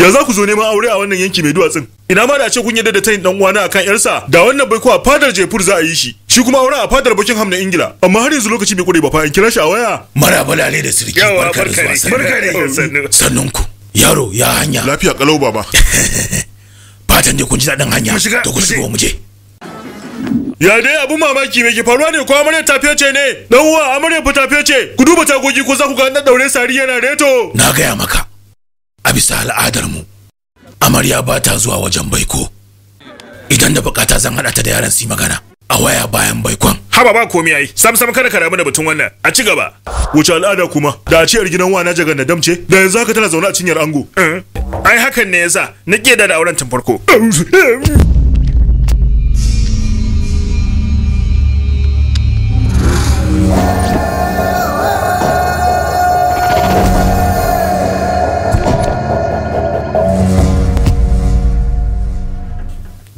Ya za ku zo neman aure a wannan yanki mai duwatsun? Ina ma da ce kun yadda da tayin dan uwana akan yarsa, da wannan baiko a fadar Jaipur za a yi shi. Shi kuma aure a fadar Buckingham na Ingila. Amma har yanzu lokaci bai kure ba fa in kira shi a waya. Maraba lale da sirki, barka da zuwa. Barka da sannunku. Yaro ya hanya. Lafiya kalau baba. Fatan dai kun ji daɗin hanya. To ku shigo mu je. Ya dai abun mamaki me ke faruwa ne ko amarya tafiye ce ne? Dan uwa amarya fa tafiye ce. Ku duba tagogi ko za ku ga an daure sari yana reto. Na gaya maka. A bisa al'adar mu amarya ba ta zuwa wajen baiko. Idan da bukata zan hada ta da yaran su magana a waya bayan baikon. Haba ba komai ai. Sam sam kada ka rabu da batun wannan. A ci gaba. Wace al'ada kuma? Da a ciyar gidan wana jagan na damce, da yanzu haka tana zaune a cinyar ango. Ai hakan ne yasa na keda da auren tun farko.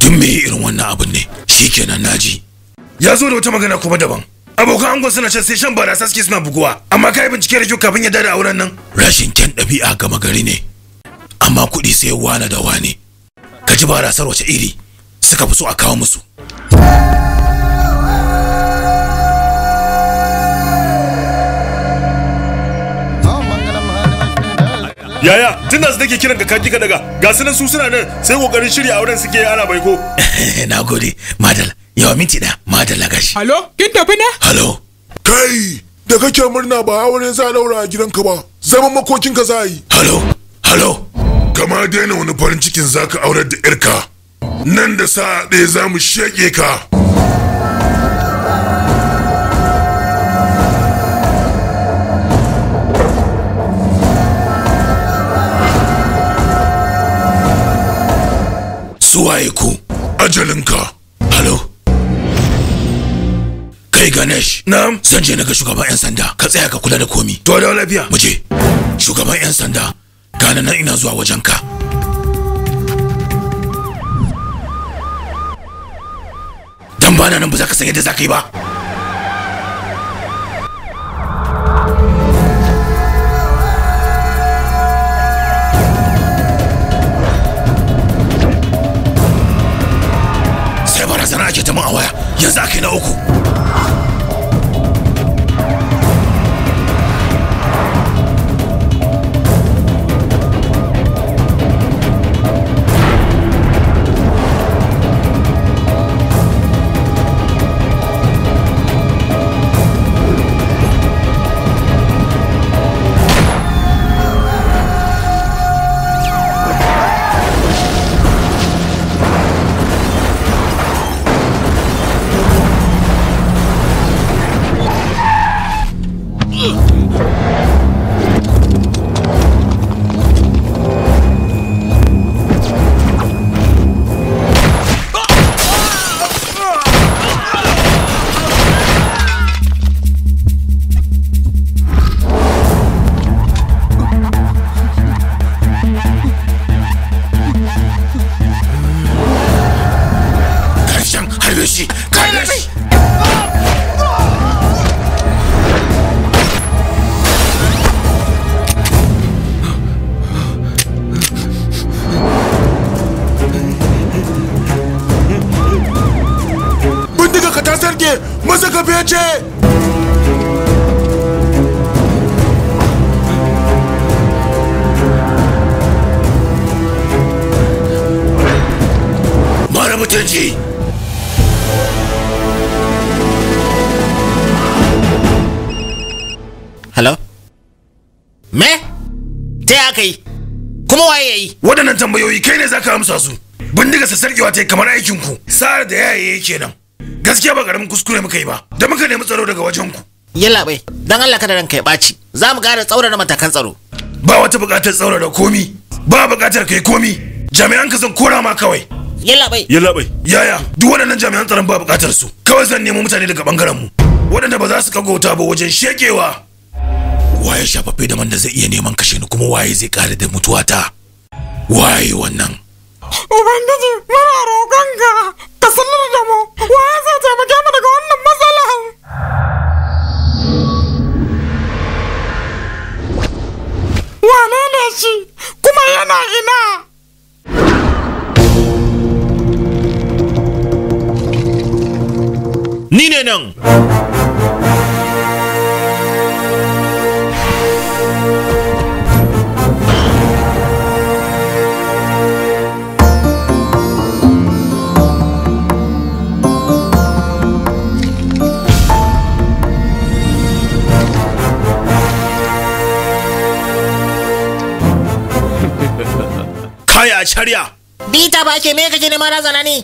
Duk me irin wannan abun ne? Shikenan naji. Ya zo da wata magana kuma daban. Abokan angon suna can sai shan barasa suke suna buguwa. Amma kai bincike da kyau kafin ya dada auren nan. Rashin kyan ɗabi'a gama gari ne. Amma kuɗi sai wane da wane. Ka ji barasar wace iri suka fi so a kawo musu. Yaya, tun da su nake kiran ka kaki ka daga, ga su nan su suna nan sai kokarin shirya auren suke ana baiko. Na gode, madal. Yawa minti ɗaya, madalla gashi. Halo, kin tafi ne? Halo. Kai, da kake murna ba aure za a daura a gidanka ba, zaman makokinka za a yi. Halo, halo. Kama daina wani farin cikin zaka aurar da yarka. Nan da sa'a ɗaya za mu sheƙe ka. Suwaye ku? Ajalinka. Halo. Kai Ganesh. Na'am. Zan je na ga shugaban 'yan sanda. Ka tsaya ka kula da komi. To da lafiya. Mu je. Shugaban 'yan sanda. Gana nan ina zuwa wajenka. Dan bana nan ba za ka san yadda za ka yi ba. Sai barazana ake ta min a waya. Yanzu aka yi na uku. Mara mutunci! Hello? Me? Ta ya kai? Kuma waye yayi? Waɗannan tambayoyi kai ne zaka amsa su. Bindiga sa sarkewa ta kamar aikin ku. Sa'ar da yaye yake nan. Gaskiya ba karamin kuskure muka yi ba. Da muka nemi tsaro daga wajen ku. Yalla bai, dan Allah kada ranka ya ɓaci. Za mu ƙara tsaurara matakan tsaro. Ba wata buƙatar tsaurara komi. Ba buƙatar kai komi. Jami'an ka zan kora ma kawai. Yalla bai. Yalla bai. Yaya, duk waɗannan jami'an tsaron ba buƙatar su. Kawai zan nemo mutane daga bangaren mu. Waɗanda ba za su kagauta ba wajen shekewa. Waye shafaffe da man da zai iya neman kashe ni kuma waye zai kare da mutuwata? Waye wannan? Ubangiji, muna roƙonka ka sanar da mu waye zai taimake mu daga wannan matsalar. Wane ne shi? Kuma yana ina? Ni ne nan. Kaya Acharya. Bita ba ke me kake nema razana ne?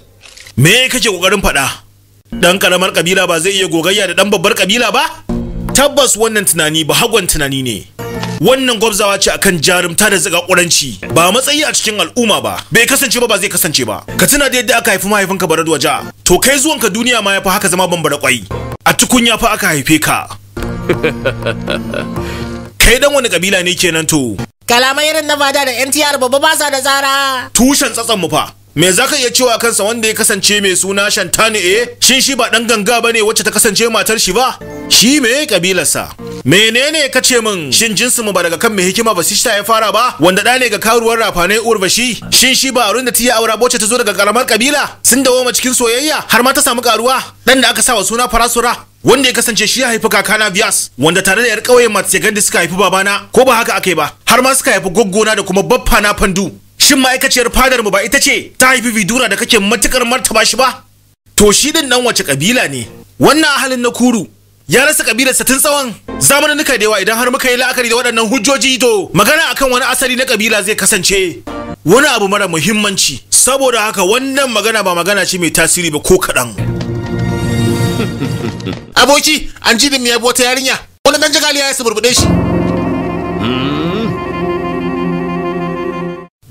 Me kake kokarin faɗa? Dan karamar kabila ba zai iya gogayya da dan babbar kabila ba? Tabbas wannan tunani ba hagon tunani ne. Wannan gwabzawa ce akan jarumta da zakakuranci, ba matsayi a cikin al'umma ba. Bai kasance ba, ba zai kasance ba. Ka tuna da yadda aka haifi mahaifinka Baradwaja. To kai zuwanka duniya ma yafi haka zama bambara kwai. A tukunya fa aka haife ka. Kai dan wani kabila ne kenan to? Kalamai irin na fada da NTR babba ba sa da tsara. Tushen tsatsan mu fa. Me za ka iya cewa kansa wanda ya kasance mai suna Shantani eh? Shin shi ba dan ganga bane wacce ta kasance matar shi ba? Shi me kabilarsa? Menene ka ce min? Shin jinsin mu ba daga kan mai hikima Vasishta ya fara ba? Wanda da ne ga karuwar rafanai Urvashi? Shin shi ba Arun da tiya aura wacce ta zo daga karamar kabila? Sun dawoma cikin soyayya har ma ta samu karuwa. Dan da aka sa wa suna Farasura. Wanda ya kasance shi ya haifi kakana Vyas, wanda tare da yar ƙauyen Matsyagandhi suka haifi babana, ko ba haka akai ba, har ma suka haifi goggona da kuma baffana Pandu. Shin ma'aikaciyar fadar mu ba ita ce ta haifi Vidura da kake matukar martaba shi ba? To shi din nan wace kabila ne? Wannan ahalin na Kuru ya rasa kabilarsa tun tsawon zamaninnika da yawa. Idan har muka yi la'akari da waɗannan hujjoji, to magana akan wani asali na kabila zai kasance wani abu mara muhimmanci. Saboda haka wannan magana ba magana ce mai tasiri ba ko kaɗan. Aboki, an ji ya bi wata yarinya. Wani dan jagaliya ya suburbuɗe shi.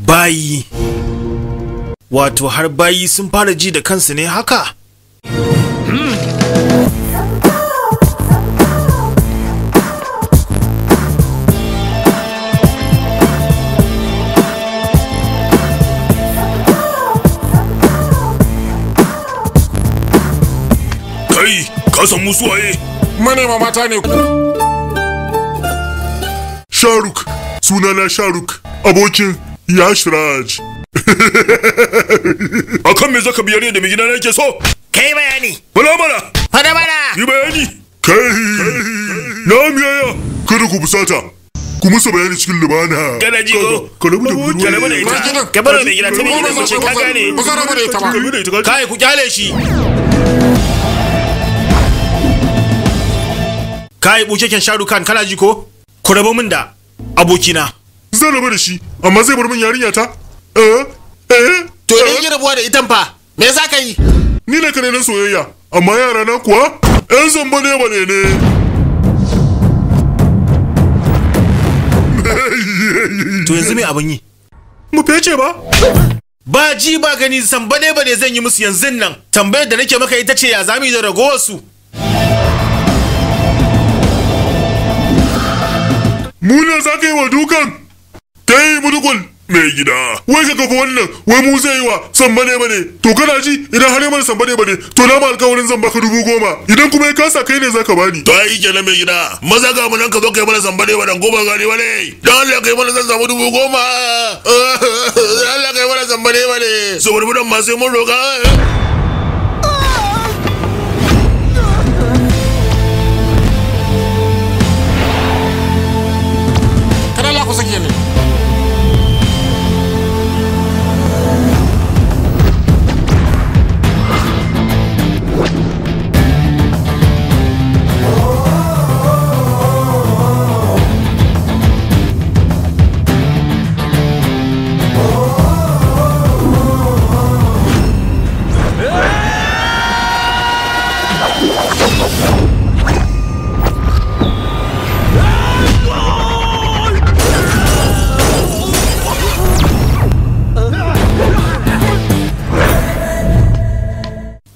Bayi. Wato har bayi sun fara ji da kansu ne haka? Kai, ka san musu waye? Manema mata ne ku. Sharuk, sunana Sharuk, abokin Yashraj. Akan me zaka biyar da mai gida yake so? Kai bayani. Bala mana. Fada mana. Yi bayani. Kai. Na'am yaya, kada ku fusata. Ku musu bayani cikin lumana. Kana ji ko? Ka rabu da budurwa. Ka rabu da ita. Ka bar mai gida ta mai gida ce ka gane. Ba za rabu da ita ba. Kai ku kyale shi. Kai bukeken Shahrukh Khan, kana ji ko? Ku rabu min da abokina. Zan rabu da shi, amma zai bar min yarinya ta? Eh? Eh? To idan ki rabuwa da itan fa, me za ka yi? Ni ne kare na soyayya, amma yara na kuwa ƴan zamba ne bane ne. To yanzu me abin yi? Mu fece ba? Ba ji ba gani zamba ne bane zan yi musu yanzu nan. Tambayar da nake maka ita ce ya zamu yi da ragowar su? Mu ne za ka yi wa dukan? Kai mudukul mai gida. Wai ka kafa wannan, wai mu zai yi wa samba ne bane. To kana ji idan har mana samba ne bane, to na ma alƙawarin zan baka 10,000. Idan kuma ya kasa kai ne zaka bani. To ai kenan mai gida. Maza ga mu nan ka zo kai mana samba ne bane goma gani bane. Dan Allah kai mana zan samu 10,000. Dan Allah kai mana samba ne bane. Saboda mu dan ma sai mun roka. Kada Allah ku sake ni.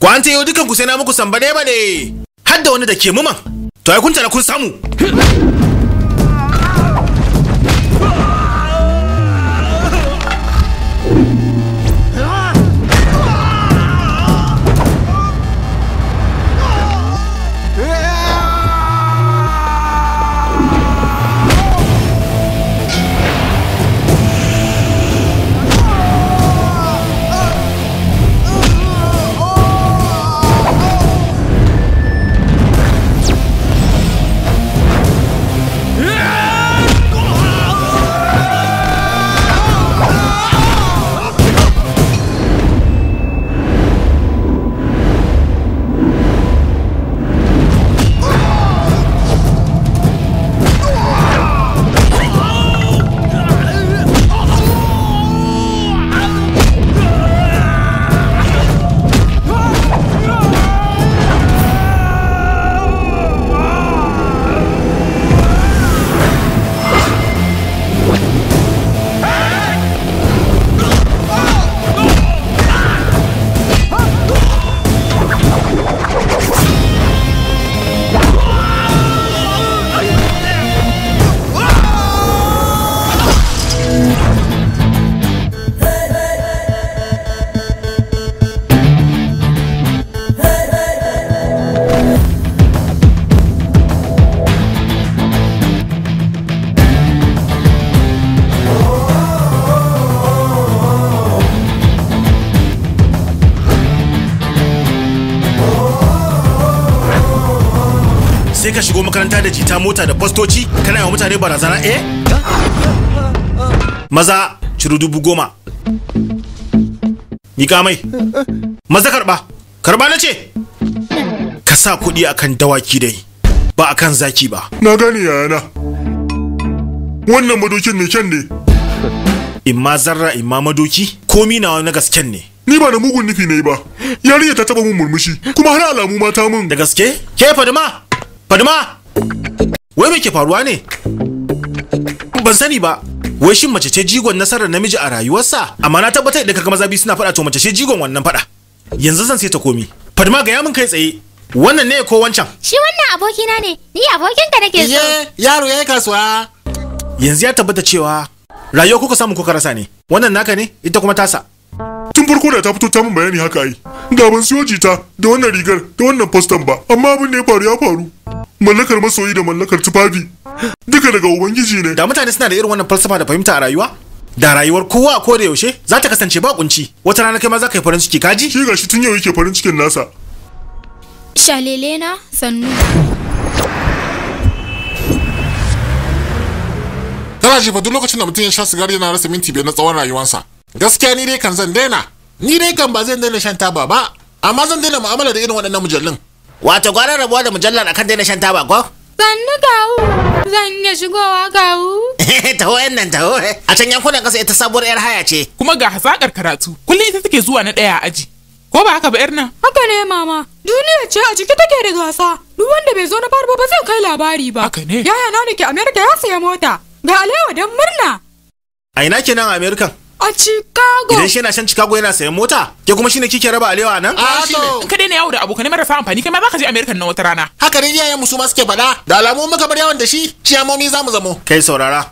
Kwanta yau dukan ku sai na muku samba ne bane. Har da wani da ke muman. To ai kun tana kun samu. Sai ka shigo makaranta da jita mota da fastoci kana yi wa mutane barazana eh? Maza ciro 10,000. Miƙa mai. Maza karɓa. Karɓa na ce. Ka sa kuɗi akan dawaki dai, ba akan zaki ba. Na gane yayana. Wannan madokin mai kyan ne. Imma zarra imma madoki, komi nawa na gasken ne. Ni ba da mugun nufi ne ba. Yarinya ta taba mun murmushi, kuma har alamu ma ta mun. Da gaske? Ke Fadima? Fadima! Wai me ke faruwa ne? Ban sani ba. Wai shin mace ce jigon nasarar namiji a rayuwarsa? Amma na tabbatar idan kaga maza biyu suna faɗa to mace ce jigon wannan faɗa. Yanzu zan sai ta komi. Fadima ga ya mun kai tsaye. Wannan ne ko wancan? Shi wannan abokina ne, ni abokinka nake so. Yaro yayi kasuwa. Yanzu ya tabbata cewa rayuwa kuka samu kuka rasa ne. Wannan naka ne, ita kuma tasa. Tun farko da ta fito ta mun bayani haka ai. Da ban siyo jita da wannan rigar da wannan postan ba, amma abin da ya faru ya faru. Mallakar masoyi da mallakar tufafi duka daga ubangiji ne. Da mutane suna da irin wannan falsafa da fahimta a rayuwa, da rayuwar kowa a koda yaushe za ta kasance ba kunci. Wata rana kai ma za ka yi farin ciki kaji? Shi gashi tun yau yake farin cikin nasa. Shalele na sannu. Kana ji fa duk lokacin da mutum ya sha sigari yana rasa minti 5 na tsawon rayuwarsa. Gaskiya ni dai kan zan daina. Ni dai kan ba zan daina shan taba ba, amma zan daina mu'amala da irin waɗannan mujallun. Wato gwara rabuwa da mujallar akan daina shan taba ko? Sannu kawu, zan iya shigowa kawu. Taho yan nan taho. A can yankunan ƙasa ita sabuwar yar haya ce. Kuma ga hazakar karatu, kullum ita take zuwa na ɗaya a aji. Ko ba haka ba yar nan? Haka ne mama, duniya ce a ciki take da gasa. Duk wanda bai zo na farko ba zai kai labari ba. Haka ne. Yaya na nake America ya saya mota. Ga alewa don murna. A ina kenan a American? A Chicago. Idan shi yana shan Chicago yana sayan mota, ke kuma shine kike raba alewa nan? A to. In ka daina yawo da abokanai marasa amfani kai ma za ka je American na wata rana. Haka ne iyayen mu su ma suke faɗa. Da alamu muka bar yawon da shi, ciyamomi za mu zamo. Kai saurara.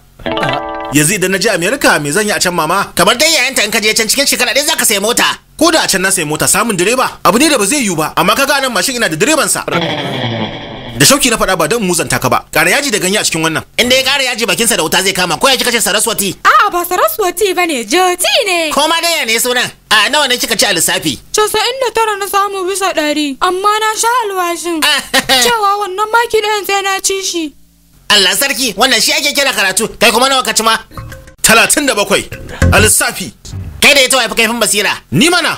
Yanzu idan na je America me zan yi a can mama? Kamar dai yayanta in ka je can cikin shekara ɗaya za ka sayi mota. Ko da a can na sayi mota samun direba abu ne da ba zai yiwu ba, amma kaga nan mashin ina da direban sa. Da shauki na faɗa ba don muzanta ka ba. Ƙara yaji da ganye a cikin wannan. Inda ya ƙara yaji bakinsa da wuta zai kama ko ya kika ce Saraswati? A'a ba Saraswati bane, Joti ne. Ko ma dai ya ne sunan? A nawa ne kika ci a lissafi? 99 na samu bisa 100, amma na sha alwashin cewa wannan maki ɗayan sai na ci shi. Allah sarki, wannan shi ake kira karatu. Kai kuma nawa ka ci ma? 37 a lissafi. Kai da ita wa fi kaifin basira. Ni mana.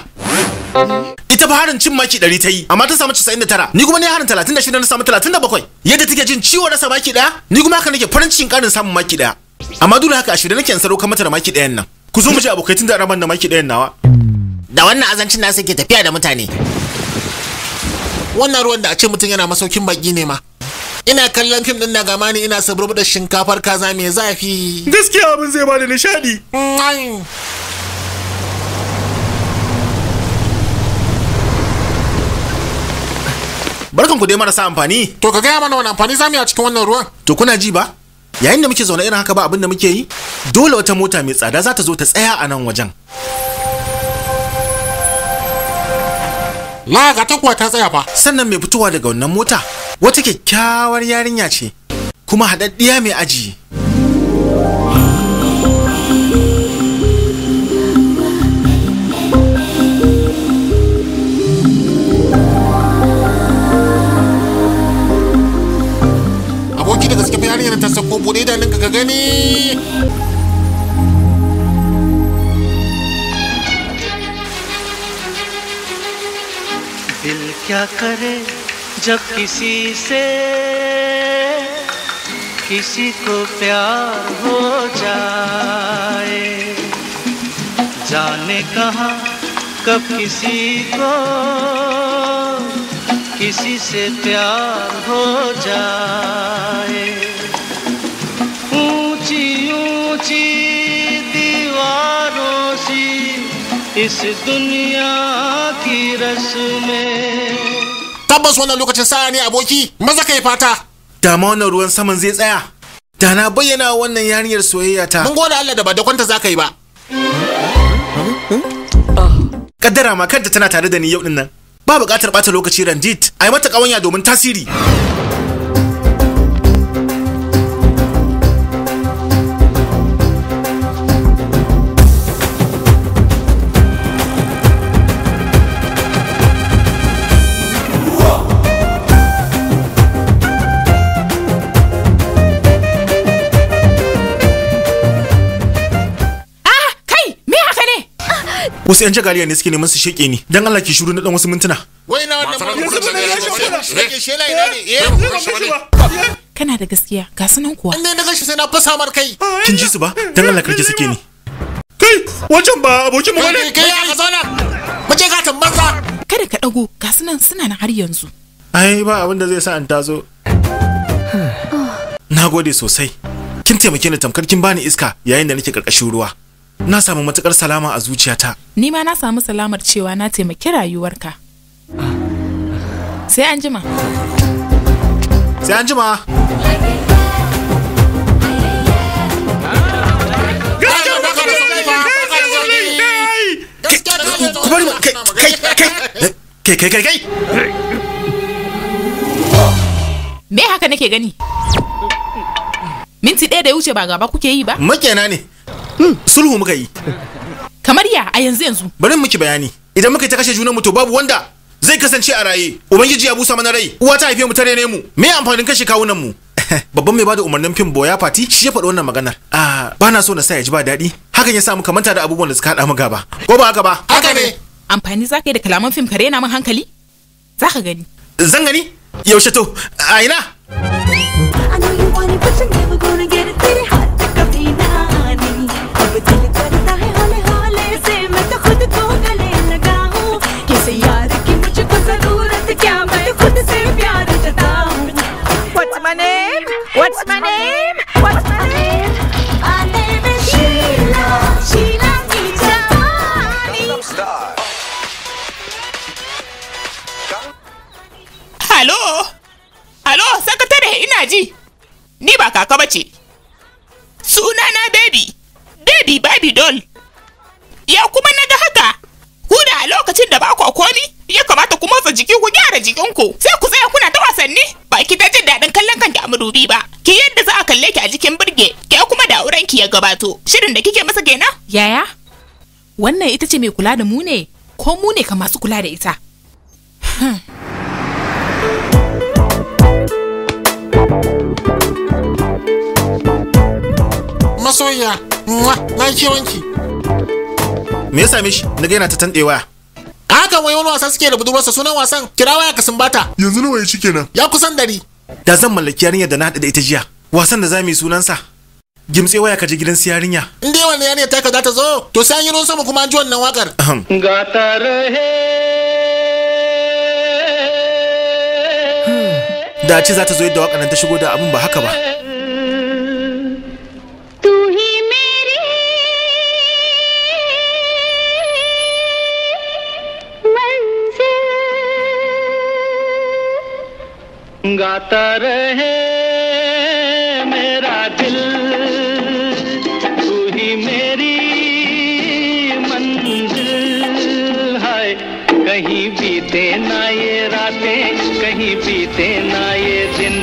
Ita fa harin cin maki 100 ta yi, amma ta samu 99. Ni kuma ne harin 36 na samu 37. Yadda take jin ciwo rasa maki ɗaya, ni kuma haka nake farin cikin ƙarin samun maki ɗaya. Amma dole haka a shirye nake in sadaukar mata da maki ɗayan nan. Ku zo mu je abokai tun da raban da maki ɗayan nawa. Da wannan azancin nasa ke tafiya da mutane. Wannan ruwan da a ce mutum yana masaukin baki ne ma. Ina kallon fim din na gama ne ina saburbuɗa shinkafar kaza mai zafi. Gaskiya abin zai bada nishaɗi. Barkan ku dai marasa amfani. To ka gaya mana wani amfani zamu yi a cikin wannan ruwan. To kuna ji ba? Yayin da muke zaune irin haka ba abin da muke yi, dole wata mota mai tsada za ta zo ta tsaya a nan wajen. La ga ta kuwa ta tsaya fa. Sannan mai fitowa daga wannan mota wata kyakkyawar yarinya ce kuma haɗaɗɗiya mai aji. Aboki da gaske fa yarinyar ta sako bude idanunka ka gani. दिल क्या करे जब किसी से किसी को प्यार हो जाए, जाने कहाँ कब किसी को किसी से प्यार हो जाए। ऊंची ऊंची दीवारों सी इस दुनिया की रस्में। Tabbas wannan lokacin sa'a ne aboki, maza kai fata. Da ma wannan ruwan saman zai tsaya. Da na bayyana wannan yarinyar soyayya ta. Mun gode Allah da ba da kwanta za ka yi ba. Kaddara ma kanta tana tare da ni yau din nan. Ba buƙatar ɓata lokaci Ranjit, a yi mata ƙawanya domin tasiri. Wasu 'yan jagaliya ne suke neman su sheke ni. Dan Allah ki shiru na dan wasu mintuna. Wai na wannan Kana da gaskiya, ga sunan kuwa. In dai na gashi sai na fasa mar kai. Kin ji su ba? Dan Allah karki sake ni. Kai, wancan ba abokin mu bane. Kai ka zauna. Mu je gatan banza. Kada ka dago, ga sunan suna nan har yanzu. Ai ba abin da zai sa in tazo. Na gode sosai. Kin taimake ni tamkar kin bani iska yayin da nake karkashin ruwa. Na samu matukar salama a zuciyata. Ni ma na samu salamar cewa na taimaki rayuwarka. Sai an jima. Sai an jima. Ku bari kai kai kai kai kai. Me haka nake gani? Minti 1 da ya wuce ba gaba kuke yi ba? Makena ne. Sulhu muka yi. Kamar ya a yanzu yanzu. Bari miki bayani. Idan muka ta kashe junanmu to babu wanda zai kasance a raye. Ubangiji ya busa mana rai. Uwa ta haife mu ta rene mu. Me amfanin kashe kawunan mu? Babban mai bada umarnin fim Boya Fati shi ya faɗi wannan maganar. Ah, ba na so na sa ya ji ba daɗi. Hakan ya sa muka manta da abubuwan da suka haɗa mu gaba. Ko ba haka ba? Haka ne. Amfani za ka yi da kalaman fim ka rena min hankali? Za ka gani. Zan gani? Yaushe to? A ina? What's my name? What's my name? What's my name? My name is Sheila. Sheila Kijani. Halo? Halo, sakatare ina ji. Ni ba kaka bace. Sunana baby. Baby baby doll. Ya kuma naga haka. Ku da a lokacin da ba ku komi, ya kamata ku motsa jiki ku gyara jikinku. Sai ku tsaya kuna ta wasanni. Ba ki ta jin daɗin kallon kanki a madubi ba. Ki yadda za a kalle ki a jikin birge, ke kuma da auren ki ya gabato. Shirin da kike masa kenan? Yaya? Wannan ita ce mai kula da mu ne? Ko mu ne ka masu kula da ita? Masoyiya, na yi kewanki. Me ya same shi? Na ga yana ta tanɗewa. Haka wai wani wasa suke da budurwarsa, sunan wasan kira waya ka sumbata. Yanzu nawa ya ci kenan? Ya kusan 100. Da zan mallaki yarinyar da na haɗu da ita jiya. Wasan da za mu yi sunansa. Gimtse waya ka je gidan su yarinya. In dai wannan yarinyar taka za ta zo, to sai an yi ruwan sama kuma an ji wannan wakar. Gata rahe. Da ce za ta zo yadda wakar nan ta shigo da abin ba haka ba. गाता रहे मेरा दिल, तू ही मेरी मंजिल है। कहीं बीते ना ये रातें, कहीं बीते ना ये दिन,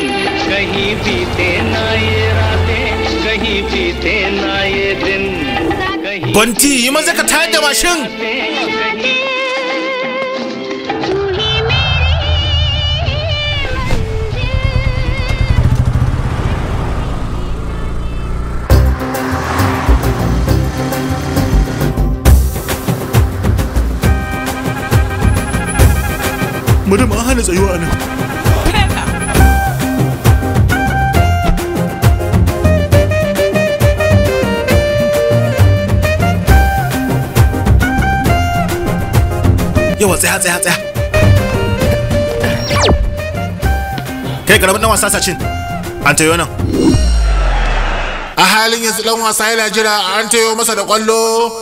कहीं बीते ना ये रातें, कहीं बीते ना ये दिन. Banti, yi maza ka tayar da mashin. Madam, an hana tsayuwa a nan. Yawa, tsaya tsaya tsaya. Kai karamin dan wasa sacin. An tayo nan. A halin yanzu dan wasa yana jira an tayo masa da kwallo.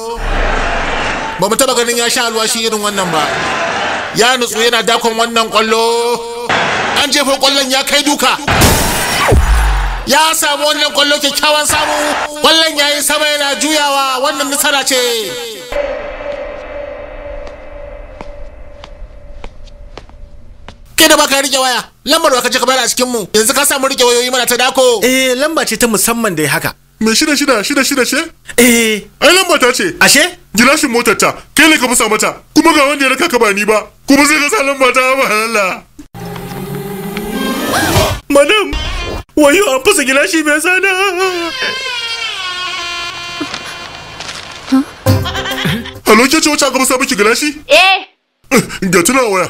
Ba mu taba ganin ya sha alwashi irin wannan ba. Ya nutsu yana dakon wannan kwallo. An jefo kwallon ya kai duka. Ya samu wannan kwallo, kyakkyawan samu. Kwallon ya yi sama yana juyawa, wannan nasara ce. Kai da baka rike waya, lambar wa kace ka bayar a cikin mu. Yanzu ka samu rike wayoyi mana ta dako. Eh, lamba ce ta musamman da ya haka. Me 6 6 6 6 ce? Eh, ai lamba ta ce. Ashe? Gilashin motar ta, kai ne ka fasa mata. Kuma ga wanda ya raka ka ba ni ba. Kuma sai ka sa lamba ta ba Allah. Madam, wayo an fasa gilashi mai tsada. Hello, ke ce wacce aka masa miki gilashi? Eh. Ga tuna waya.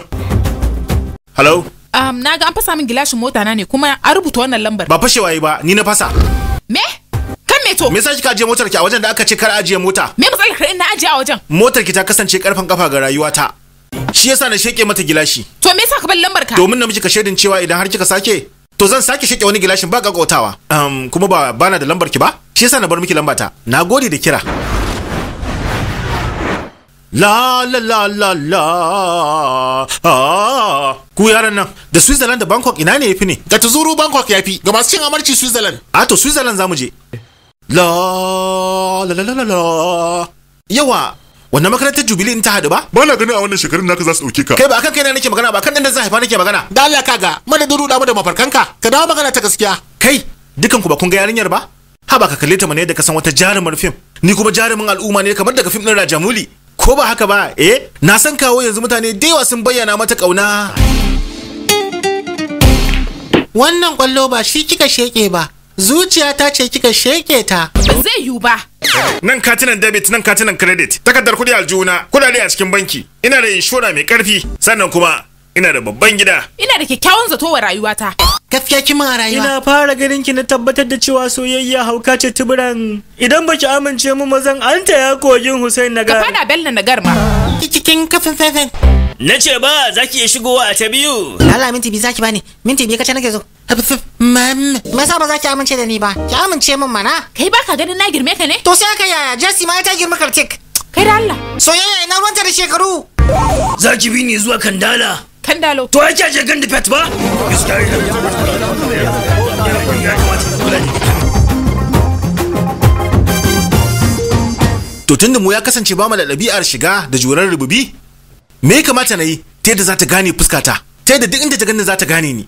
Hello. Na ga an fasa min gilashin mota na ne kuma an rubuta wannan lambar. Ba fashewa yi ba, ni na fasa. Me? Kan me to? Me yasa kika ajiye motar ki a wajen da aka ce kar ajiye mota? Me matsalar ka in na ajiye a wajen? Motar ki ta kasance karfan kafa ga rayuwata. Shi yasa na sheke mata gilashi. To me yasa ka bar lambar ka? Domin na miki ka shaidin cewa idan har kika sake, to zan sake sheke wani gilashin ba gaggautawa. Kuma ba bana da lambar ki ba? Shi yasa na bar miki lambata. Na gode da kira. La la la la la. Ah. Ku yaran nan da Switzerland da Bangkok ina ne yafi ne? Ga tuzuru Bangkok yafi, ga masu cin amarci Switzerland. A to Switzerland zamu je. La la la la la. Yawa, wannan makarantar Jubilee in ta hadu ba? Ba na ganin a wannan shekarun naka za su dauke ka. Kai ba akan kaina nake magana ba, kan dan da zan haifa nake magana. Da Allah kaga, mana duru da mu da mafarkanka, ka dawo magana ta gaskiya. Kai, dukan ku ba kun ga yarinyar ba? Ha ba ka kalle ta mana yadda ka san wata jarumar fim. Ni kuma jarumin al'umma ne kamar daga fim din Rajamuli. Ko ba haka ba, eh? Na san kawo yanzu mutane da yawa sun bayyana mata kauna. Wannan kwallo ba shi kika sheke ba. Zuciya ta ce kika sheke ta. Ba zai yiwu ba. Nan katinan debit, nan katinan credit, takardar kudi aljuna, kudade a cikin banki. Ina da inshora mai karfi, sannan kuma ina da babban gida. Ina da kyakkyawan zato wa rayuwata. Gaskiya kin a rayuwa. Ina fara ganin ki na tabbatar da cewa soyayya hauka ce tuburan. Idan baki amince mu mazan an taya kogin Hussein Nagar. Ka fada Bello Nagar ma. Cikin kafin fefen. Na ce ba za ki iya shigowa a ta biyu. Lala minti biyu zaki bani, minti biyu kace nake so. Me yasa ba za ki amince da ni ba? Ki amince min mana. Kai baka ganin na girme ka ne? To sai aka yaya Jesse ma ta girma Kartik. Kai da Allah. Soyayya ina ruwanta da shekaru. Za ki bi ni zuwa Kandala. Kandalo. To ai kyaje gandi pet ba? To tunda mu ya kasance ba mu da ɗabi'ar shiga da jurar rububi, me ya kamata na yi ta yadda za ta gane fuskata, ta yadda duk inda ta gani za ta gane ni.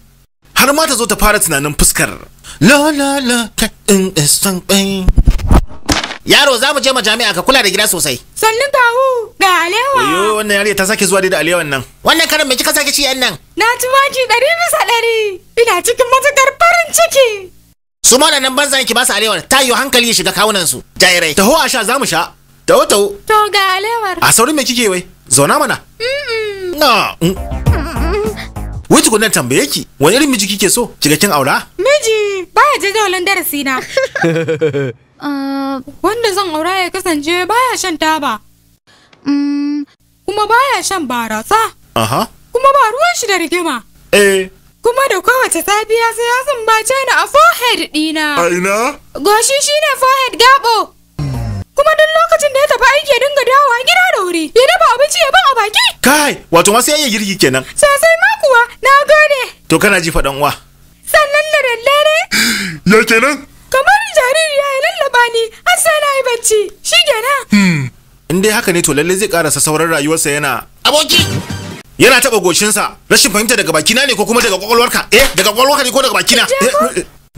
Har ma ta zo ta fara tunanin fuskar. La la la ka in in. Yaro za mu je majami'a ka kula da gida sosai. Sannu kawu ga alewa. Yo wannan yariya ta sake zuwa dai da alewan nan. Wannan karan me kika sake ci yan nan? Na ci maki 100%. Ina cikin matukar farin ciki. Su ma nan banza ki ba su alewar ta yi hankali ya shiga kawunan su. Jairai. Taho a sha za mu sha. Taho taho. To ga alewar. A saurin me kike wai? Zauna mana. Na. Wai tukunan tambaye ki wani irin miji kike so? Kiga kin aura? Miji baya jadawalin darasi na. Wanda zan aura ya kasance baya shan taba. Kuma baya shan barasa. Aha. Kuma ba ruwan shi da rigima. Eh. Kuma da kowace safiya sai ya sumbace ni a forehead dina. A ina? Goshi shine forehead gabo. Kuma duk lokacin da ya tafi aiki ya dinga dawowa gida da wuri. Ya dafa abinci ya ban a baki. Kai, wato ma sai ya girki kenan. Sosai ma kuwa, na gode. To kana ji faɗan uwa. Sannan da daddare. Ya kenan? Kamar jaririya ya lallaba ni har sai na yi bacci. Shi kenan. In dai haka ne to lalle zai karasa sauran rayuwarsa yana aboki. Yana taɓa goshinsa. Rashin fahimta daga bakina ne ko kuma daga kwakwalwarka? Eh, daga kwakwalwarka ne ko daga bakina?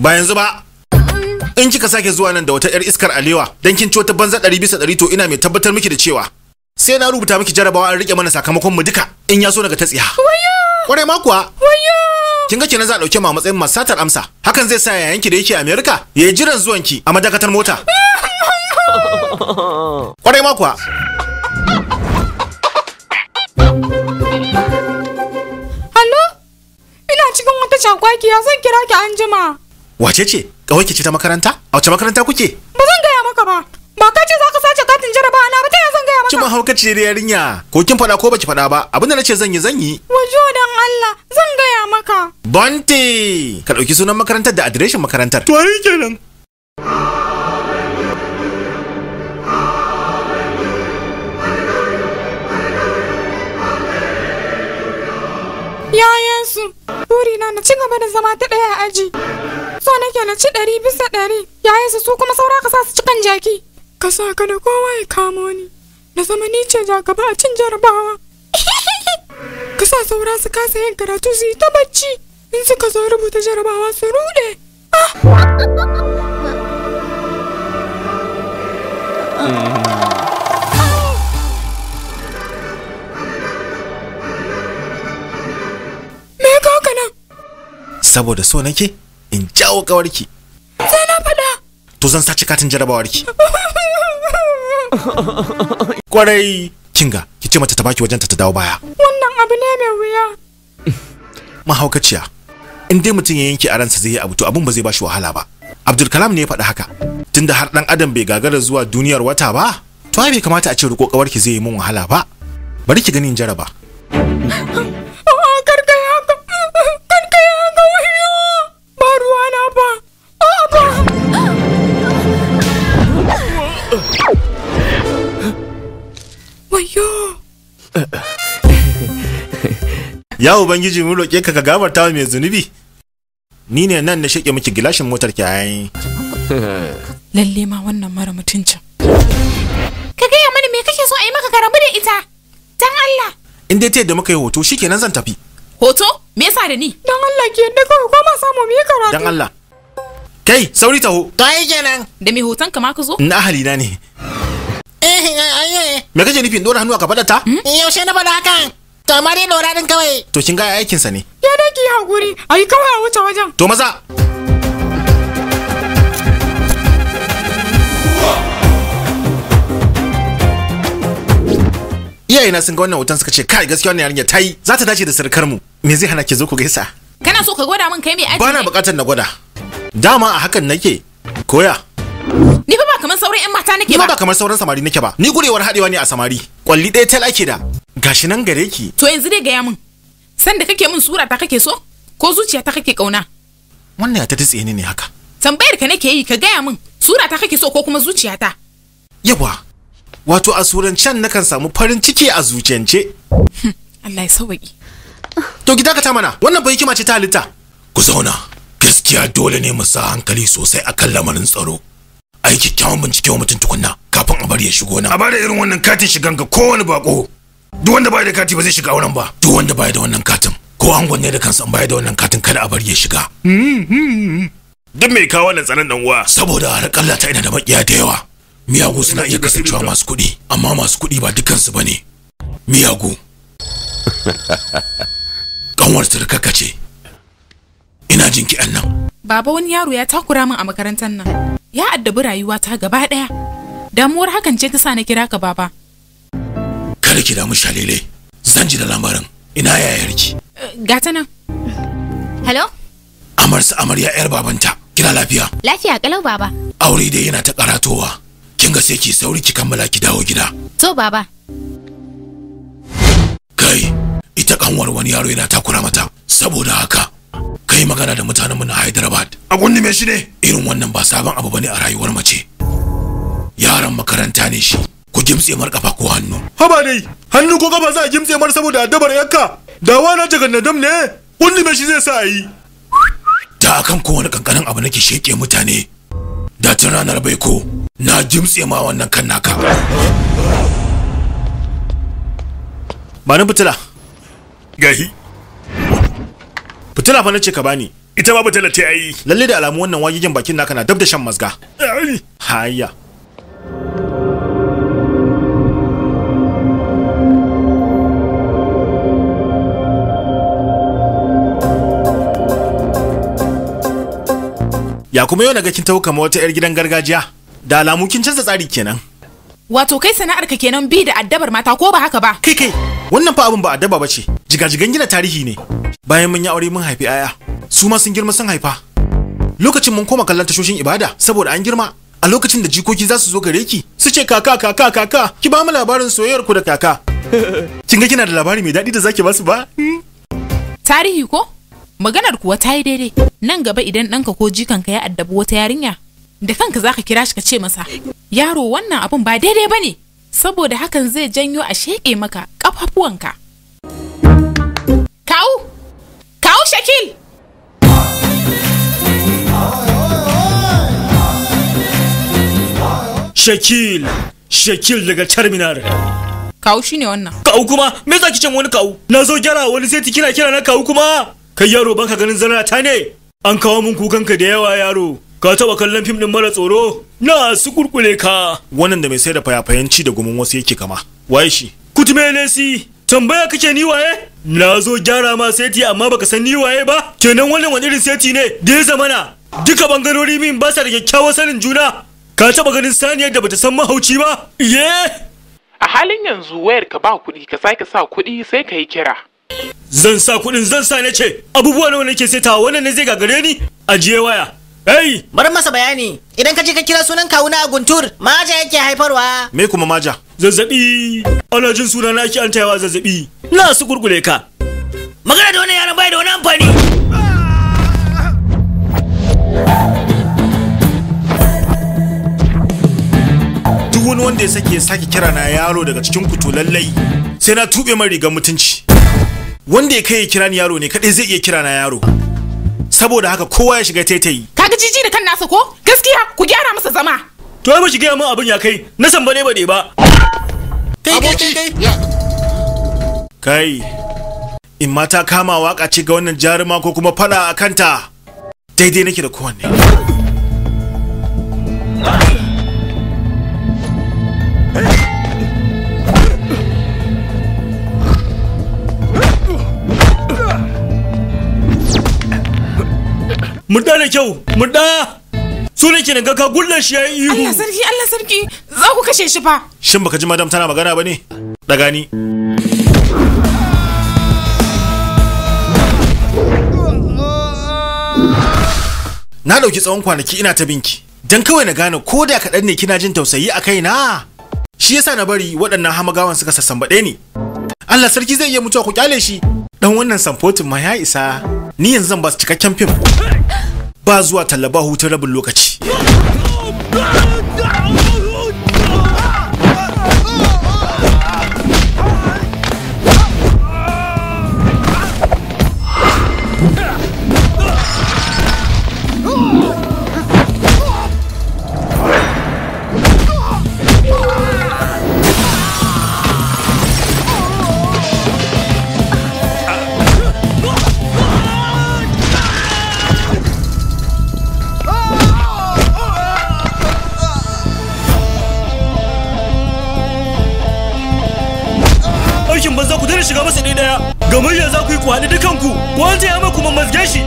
Ba yanzu ba. In kika sake zuwa nan da wata 'yar iskar alewa dan kin ci wata banza 100% to ina mai tabbatar miki da cewa sai na rubuta miki jarabawa an rike mana sakamakon mu duka in ya so daga ta tsiya. Wayo! Kwarai ma kuwa. Wayo! Kin ga kenan za a dauke mu a matsayin masu satar amsa. Hakan zai sa yayanki da yake America ya yi jiran zuwanki a madakatar mota. Kwarai ma kuwa. Hallo? Ina cikin wata cakwakiya zan kira ki anjima. Wace ce? Kawai ce ta makaranta? A wace makaranta kuke? Ba zan gaya maka ba. Ba ka ce za ka sace katin jarabawa na ba ta zan gaya maka? Cin mahaukaci da yarinya. Ko kin faɗa ko baki faɗa ba. Abin da nace zan yi zan yi. Wajo dan Allah zan gaya maka. Bonte! Ka ɗauki sunan makarantar da adireshin makarantar. To ai kenan. Yayansu, burina na ci gaba da zama ta ɗaya a aji. So nake na ci 100%. Yayansu su kuma saura ka sa su ci kan jaki. Ka sa ka da kowa ya kamo ni. Na zama ni ce jagaba a cin jarabawa. Ka sa saura su kasa yin karatu su yi ta bacci. In suka zo rubuta jarabawa su rude. Me ya kawo ka nan? Saboda so nake in jawo kawarki. Sai na faɗa. To zan sace katin jarabawarki. Kwarai. Kinga, ki ce mata ta baki wajen ta ta dawo baya. Wannan abu ne mai wuya. Mahaukaciya. In dai mutum ya yanke a ransa zai yi abu to abun ba zai bashi wahala ba. Abdul Kalam ne ya faɗi haka. Tunda har dan adam bai gagara zuwa duniyar wata ba, to ai bai kamata a ce riko kawarki zai yi mun wahala ba. Bari ki gani in jaraba. A'a, kar ka yi haka. Kar ka yi haka, wayyo. Ba ruwa na ba. A'a ba. Wayyo. Ya Ubangiji mun roƙe ka ka gafarta wa mai zunubi. Ni ne nan na sheke miki gilashin motar ki ai. Lalle ma wannan mara mutuncin. Ka gaya mana me kake so a yi maka ka rabu da ita. Dan Allah. In dai ta yadda muka yi hoto shikenan zan tafi. Hoto? Me yasa da ni? Dan Allah ki yadda kawai ko ma samu mu yi karatu. Dan Allah. Kai, sauri taho. To ai kenan. Da me hoton ka ma ka zo? Na ahali na ne. Me kake nufi in dora hannu a kafaɗar ta? Yaushe na faɗa hakan? To amma dai dora din kawai. To kin ga aikin sa ne. Ya dai ki hakuri, ayi kawai a wuce wajen. To maza. Iyayena sun ga wannan hoton suka ce kai gaskiya wannan yarinya ta yi za ta dace da surukar mu. Me zai hana ki zo ku gaisa? Kana so ka gwada min kai mai aji? Bana bukatar na gwada. Dama a hakan nake. Koya. Ni fa ba kamar sauran 'yan mata nake Ni ma ba. ba kamar sauran samari nake ba. Ni gurewar hadewa ne a samari. Kwalli ɗaya tal ake da. Gashi nan gare ki. To yanzu dai gaya min. San da kake min sura ta kake so? Ko zuciya ta kake kauna? Wannan ya ta tutse ni ne haka. Tambayar ka nake yi ka gaya min sura ta kake so ko kuma zuciya ta? Yawa. Wato a surancen nakan samu farin ciki a zuciyance. Allah ya sauwaƙi. To ki dakata mana. Wannan fa hikima ce ta halitta. Ku zauna. Gaskiya dole ne mu sa hankali sosai akan lamarin tsaro. A yi kyakkyawan bincike wa mutum tukunna kafin a bari ya shigo nan. A bada irin wannan katin shigan ga kowane bako. Duk wanda baya da kati ba zai shiga auren ba. Duk wanda baya da wannan katin ko angon ne da kansa in baya da wannan katin kada a bari ya shiga. Duk mai kawo wannan tsaron dan uwa. Saboda harƙalla ta ina da maƙiya da yawa. Miyagu suna iya kasancewa masu kuɗi, amma masu kuɗi ba dukansu ba ne. Miyagu. Kanwar surkarka ce. Ina jin ki nan. Baba wani yaro ya takura min a makarantar nan. Ya addabi rayuwata gaba ɗaya. Damuwar hakan ce ta sa na kira ka baba. Kada ki damu shalele. Zan ji da lamarin. Ina yayarki. Gata nan. Hello? Amarsa amarya yar babanta. Kina lafiya? Lafiya kalau baba. Aure dai yana ta karatowa. Kin ga sai ki sauri ki kammala ki dawo gida. To baba. Kai, ita kanwar wani yaro yana takura mata. Saboda haka, kai magana da mutanenmu na Hyderabad. A gundume shi ne? Irin wannan ba sabon abu bane a rayuwar mace. Yaran makaranta ne shi. Ku gimtse mar kafa ko hannu. Haba dai, hannu ko kafa za a gimtse mar saboda addabar yakka. Dawa na jagannadam ne, gundume shi zai sa a yi. Da akan kowane kankanin abu nake sheke mutane. Da tun ranar baiko na gimtse ma wannan kan naka. Ba ni fitila. Gahi. Fitila fa nace ka bani. Ita ma fitila ta yi. Lalle da alamu wannan wagigin bakin naka na dab da shan mazga. Hayya. Ya kuma yau naga kin taho kamar wata 'yar gidan gargajiya. Da alamu kin canza tsari kenan. Wato kai sana'ar ka kenan bi da addabar mata ko ba haka ba? Kai kai, wannan fa abin ba addaba bace. Jigajigan gina tarihi ne. Bayan mun yi aure mun haifi 'ya'ya, su ma sun girma sun haifa. Lokacin mun koma kallon tashoshin ibada saboda an girma. A lokacin da jikoki za su zo gare ki, su ce kaka kaka kaka, ki ba mu labarin soyayyar ku da kaka. Kin ga kina da labari mai daɗi da zaki ba su ba? Tarihi ko? Maganar kuwa ta yi daidai. Nan gaba idan ɗanka ko jikanka ya addabi wata yarinya, da kanka za ka kira shi ka ce masa, yaro wannan abun ba daidai ba ne, saboda hakan zai janyo a sheƙe maka ƙafafuwanka. Kawu! Kawu Shakil! Shakil, Shakil daga Charminar. Kawu shine wannan. Kawu kuma, me za ki ce wani kawu? Na zo gyara wani sai kira kira na kawu kuma. Kai yaro baka ganin zarra ta ne? An kawo mun kukanka da yawa yaro. Ka taba kallon fim din mara tsoro? Na su kurkule ka. Wannan da mai sai da fayafayen ci da gumin wasu yake kama. Waye shi? Kutume lesi. Tambaya kake ni waye? Na zo gyara ma seti amma baka san ni waye ba? Kenan wannan wani irin seti ne da ya zamana. Duka bangarori min ba sa da kyakkyawar sanin juna. Ka taba ganin saniyar da bata san mahauci ba? Iye! A halin yanzu wayar ka ba kuɗi, ka sake sa kuɗi sai ka yi kira. Zan sa kuɗin, zan sa na ce abubuwa nawa nake saitawa, wannan ne zai gagare ni? Ajiye waya. Hey! Bari masa bayani. Idan ka je ka kira sunan kawuna a Guntur, maja yake haifarwa. Me kuma maja? Zazzabi. Ana jin suna na ake an tayawa zazzabi. Na su kurkure ka. Magana da wannan yaron bai da wani amfani. Duk wani wanda ya sake kira na yaro daga cikin ku to lallai sai na tube mai rigar mutunci. Wanda ya kai ya kira ni yaro ne kadai zai iya kira na yaro. Saboda haka kowa ya shiga taitayi. Kaga jiji da kan nasa ko? Gaskiya ku gyara masa zama. To ai ba shi gaya min abin ya kai na san bane bane ba. Kai, in ma ta kama waka ce ga wannan jaruma ko kuma fada a kanta, daidai nake da kowanne. Murda da kyau, murda! Su ne ke ka gullar shi ya yi ihu. Allah sarki, Allah sarki, za ku kashe shi fa. Shin baka ji madam tana magana ba ne? Daga ni. Na ɗauki tsawon kwanaki ina ta binki, don kawai na gane ko da kaɗan ne kina jin tausayi a kaina. Shi yasa na bari waɗannan hamagawan suka sassambaɗe ni. Allah sarki zai iya mutuwa ku kyale shi. Dan wannan samfotin ma ya isa. Ni yanzu zan ba su cikakken fim. Ba zuwa talla ba hutun rabin lokaci. Aikin banza ku daina shiga masa ɗaya ɗaya. Gamayya za ku yi ku haɗu dukanku. Ku an taya mai kuma mazge shi.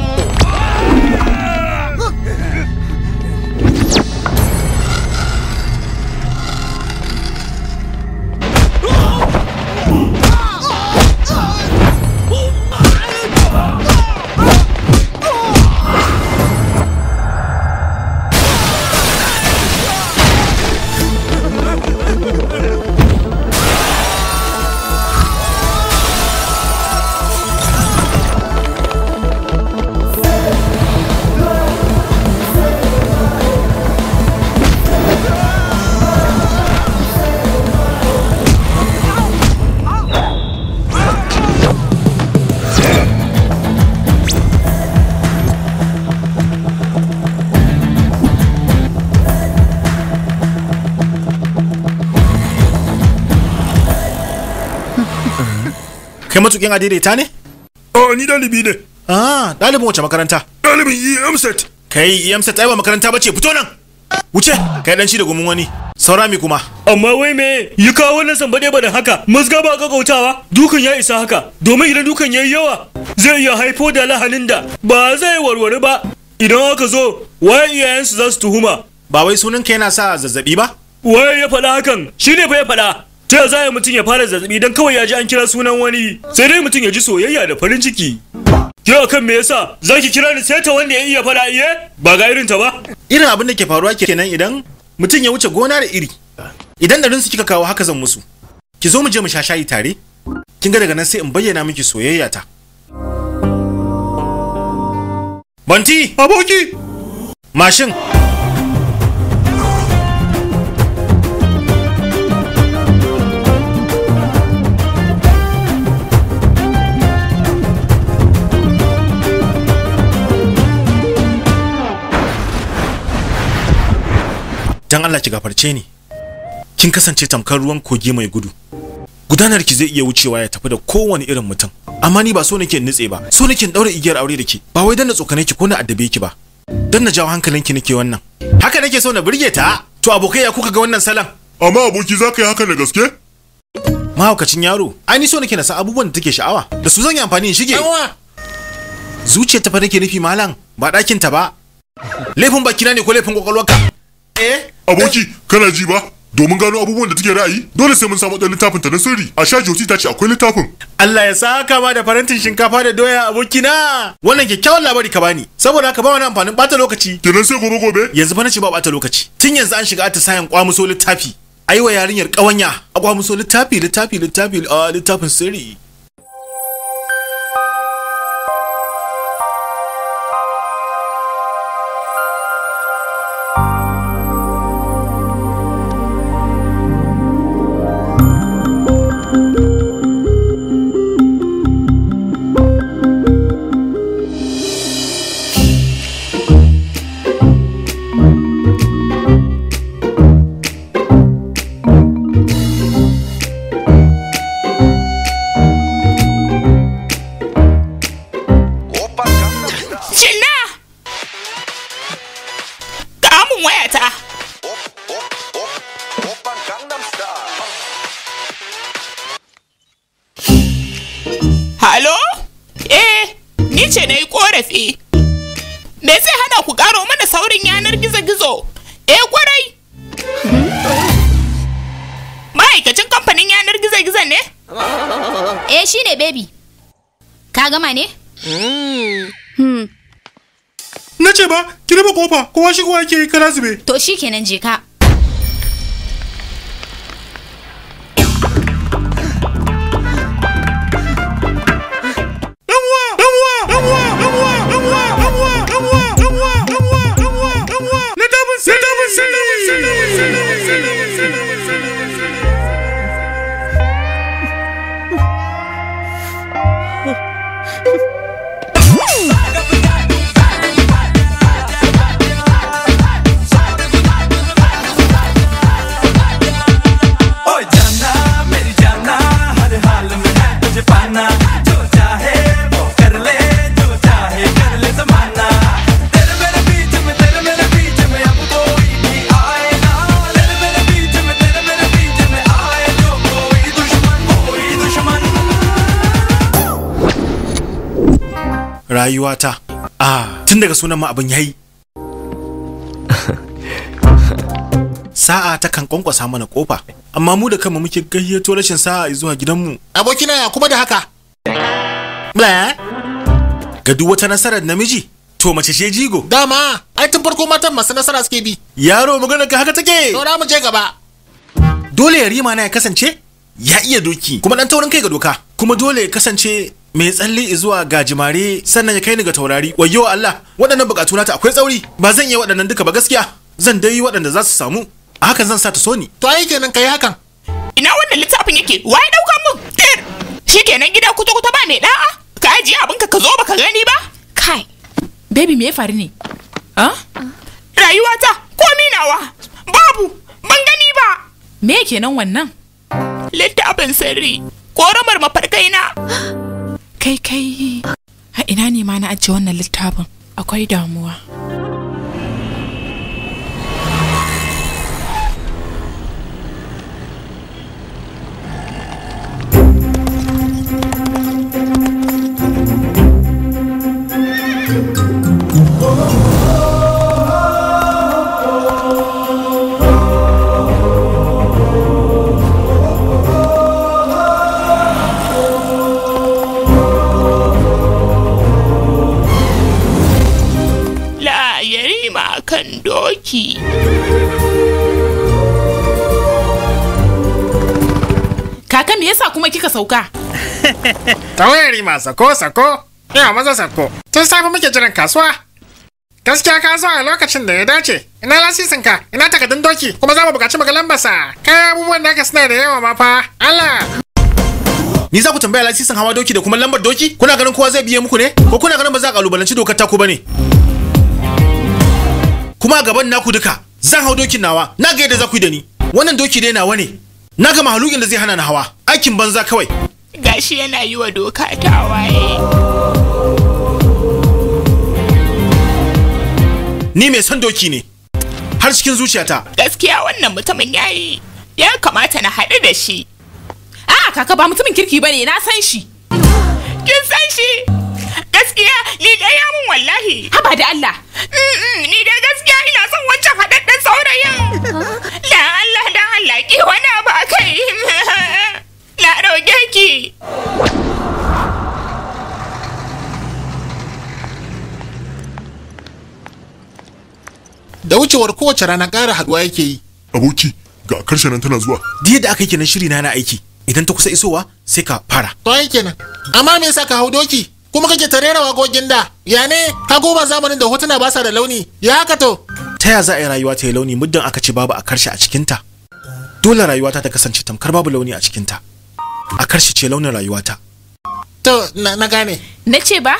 Kai matukin adaidaita ne? A ni dalibi ne. Ah, dalibin wace makaranta? Dalibin EMSET. Kai EMSET ai ba makaranta bace, fito nan. Wuce, kai dan ci da gumin wani. Saura mi kuma? Amma wai me yi kawo wannan sambade ba da haka, musga ba gaggautawa, dukan ya isa haka, domin idan dukan yayi yawa zai iya haifo da lahanin da ba zai warware ba. Idan aka zo, waye iyayensu za su tuhuma? Ba wai sunanka yana sa zazzabi ba? Waye ya faɗa hakan? Shi ne fa ya faɗa. Ta za a mutum ya fara zazzabi don kawai ya ji an kira sunan wani, sai dai mutum ya ji soyayya da farin ciki. Yau kan me yasa za ki kira ni sai ta wanda ya iya faɗa iye? Ba ga irin ta ba. Irin abin da ke faruwa kenan idan mutum ya wuce gona da iri. Idan ɗarin su kika kawo haka zan musu. Ki zo mu je mu sha shayi tare. Kin ga daga nan sai in bayyana miki soyayya ta. Banti! Aboki! Mashin! Dan Allah ki gafarce ni. Kin kasance tamkar ruwan kogi mai gudu. Gudanar ki zai iya wucewa ya tafi da kowane irin mutum. Amma ni ba so nake in nutse ba, so nake in daura igiyar aure da ke. Ba wai dan na tsokane ki ko na addabe ki ba. Dan na jawo hankalinki nake wannan. Haka nake so na burge ta. To abokai ya kuka ga wannan salon? Amma aboki za ka yi haka da gaske? Mahaukacin yaro, ai ni so nake na san abubuwan da take sha'awa. Da su zan yi amfani in shige. Zuciyar ta fa nake nufi malam, ba ɗakin ta ba. Laifin bakina ne ko laifin kwakwalwarka? Eh? Aboki, kana ji ba? Domin gano abubuwan da take ra'ayi, dole sai mun samu ɗan littafin ta na sirri. A sha Joti ta ce akwai littafin. Allah ya saka ma da farantin shinkafa da doya abokina. Wannan kyakkyawan labari ka bani. Saboda haka ba wani amfanin bata lokaci. Kenan sai gobe gobe. Yanzu fa nace ba bata lokaci. Tun yanzu an shiga atisayen kwamuso littafi. Ayi wa yarinyar kawanya a kwamuso littafi littafi littafi a littafin sirri. Shinna! Ka mun wayata. Halo? Eh, ni ce na yi korafi. Me zai hana ku karo mana saurin yanar gizo-gizo? Eh, kwarai. Ma'aikacin kamfanin yanar gizo-gizo ne? Eh shine baby. Ka gama ne? Na ce ba, ki rufe kofa, kowa shigowa yake yi kara zube. To shikenan je ka. ओ जाना मेरी जाना हर हाल में है तुझे पाना जो चाहे वो कर ले जो चाहे कर ले जमाना तेरे मेरे बीच में तेरे मेरे बीच में अब कोई भी आए ना तेरे मेरे बीच में तेरे मेरे बीच में आए जो कोई दुश्मन कोई दुश्मन Rayuwata. Ah, tun daga sunan ma abin yayi. Sa'a ta kan kwankwasa mana kofa, amma mu da kanmu muke gayyato rashin sa'a zuwa gidanmu. Abokina ya kuma da haka. Bla. Ga duk wata nasarar namiji, to mace ce jigo. Dama, ai tun farko matan masu nasara suke bi. Yaro magana ka haka take. Saura mu je gaba. Dole yarima na ya kasance ya iya doki, kuma dan taurin kai ga doka. Kuma dole ya kasance mai tsalle zuwa gajimare sannan ya kai ni ga taurari. Wayyo Allah, waɗannan bukatu nata akwai tsauri. Ba zan iya waɗannan duka ba gaskiya. Zan dai yi waɗanda za su samu. A hakan zan sa ta so ni. To ai kenan kai hakan. Ina wannan littafin yake? Waye dauka mun? Tir! Shikenan gida kuta-kuta ba mai da'a? Ka ajiye abinka ka zo baka gani ba? Kai, baby me ya faru ne? Ah? Rayuwata, komi nawa. Babu, ban gani ba. Me kenan wannan? Littafin sirri, koramar mafarkai na. Kai kai, a ina ne ma na ajiye wannan littafin? Akwai damuwa. La yarima kan doki. Kaka me yasa kuma kika sauka? Tawayari ma sako sako, yawa maza sako. Tun safe muke jiran kasuwa. Gaskiya ka zo a lokacin da ya dace. Ina lasisin ka, ina takardun doki, kuma za mu buƙaci mu ga lambarsa. Kayan abubuwan naka suna da yawa ma fa. Allah. Ni za ku tambaya lasisin hawa doki da kuma lambar doki? Kuna ganin kowa zai biye muku ne? Ko kuna ganin ba za a kalubalanci dokar taku bane? Kuma a gaban naku duka zan hau dokin nawa, na ga yadda za ku yi da ni. Wannan doki dai nawa ne. Na ga mahalukin da zai hana ni hawa. Aikin banza kawai. Gashi yana yi wa doka tawaye. Ni mai son doki ne. Har cikin zuciyata. Gaskiya wannan mutumin yayi. Ya kamata na haɗu da shi. A'a kaka ba mutumin kirki bane na san shi. Kin san shi? Gaskiya ni dai ya mun wallahi. Haba da Allah. Ni dai gaskiya ina son wancan haɗaɗɗen saurayin. La Allah da Allah ki wani abu a kai. Na roƙe ki. Da wucewar kowace rana ƙara haɗuwa yake yi. Aboki, ga karshen nan tana zuwa. Duk yadda aka yi kenan shiri na aiki. Idan ta kusa isowa sai ka fara. To ai kenan. Amma me yasa ka hau doki? Kuma kake ta rera waƙoƙin da? Ya ne? Ka goma zamanin da hotuna ba sa da launi. Ya haka to? Ta ya za a yi rayuwa ta yi launi muddin aka ce babu a karshe a cikinta? Dole rayuwata ta kasance tamkar babu launi a cikinta. A karshe ce launin rayuwata. To, na gane. Na ce ba?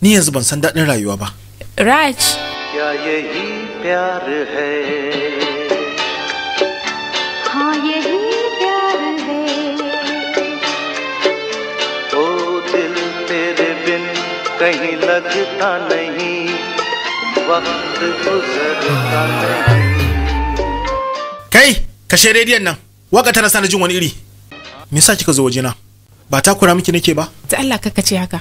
Ni yanzu ban san daɗin rayuwa ba. Raj. क्या यही प्यार है हाँ यही प्यार है ओ दिल तेरे बिन कहीं लगता नहीं वक्त गुजरता नहीं Kai, kashe rediyon nan. Waka tana sani jin wani iri. Me yasa kika zo wajena? Ba takura miki nake ba? Ta Allah kaka ce haka.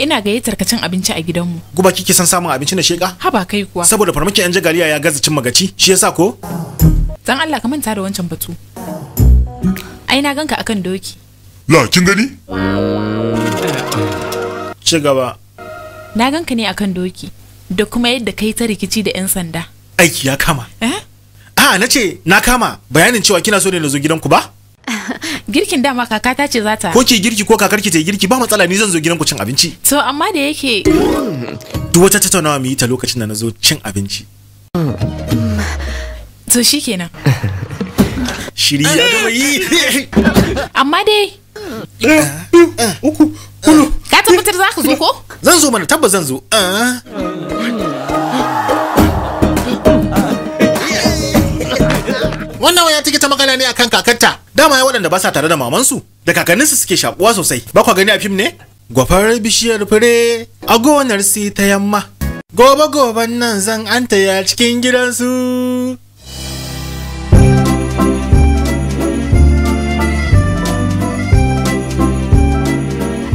Ina gayyatar ka cin abinci a gidanmu. Guba kike son samun abinci na sheka? Haba kai kuwa. Saboda farmakin yan jagaliya ya gaza cin magaci, shi yasa ko? Dan Allah ka manta da wancan batu. Ai na ganka akan doki. La, kin gani? Ci gaba. Na ganka ne akan doki da kuma yadda kai ta rikici da 'yan sanda. Aiki ya kama. Eh? A na ce na kama bayanin cewa kina so ne na zo gidanku ba? Girkin dama kakata ce za ta. Ko ki girki ko kakarki ta yi girki ba matsala, ni zan zo gidanku cin abinci. To amma da yake duk wata tattaunawa mu yi ta lokacin da na zo cin abinci. To shikenan. Shiri ya gama yi. Amma dai 1, 2, 3, 4. Ka tabbatar za ka zo ko? Zan zo mana, tabbas zan zo. Wannan waya take ta magana ne akan kakarta. Dama ya waɗanda ba sa tare da mamansu da kakanninsu suke shakuwa sosai. Ba kwa gani a fim ne? Gwafar bishiyar fure a gonar si ta yamma. Gobe goben nan zan antaya cikin gidansu.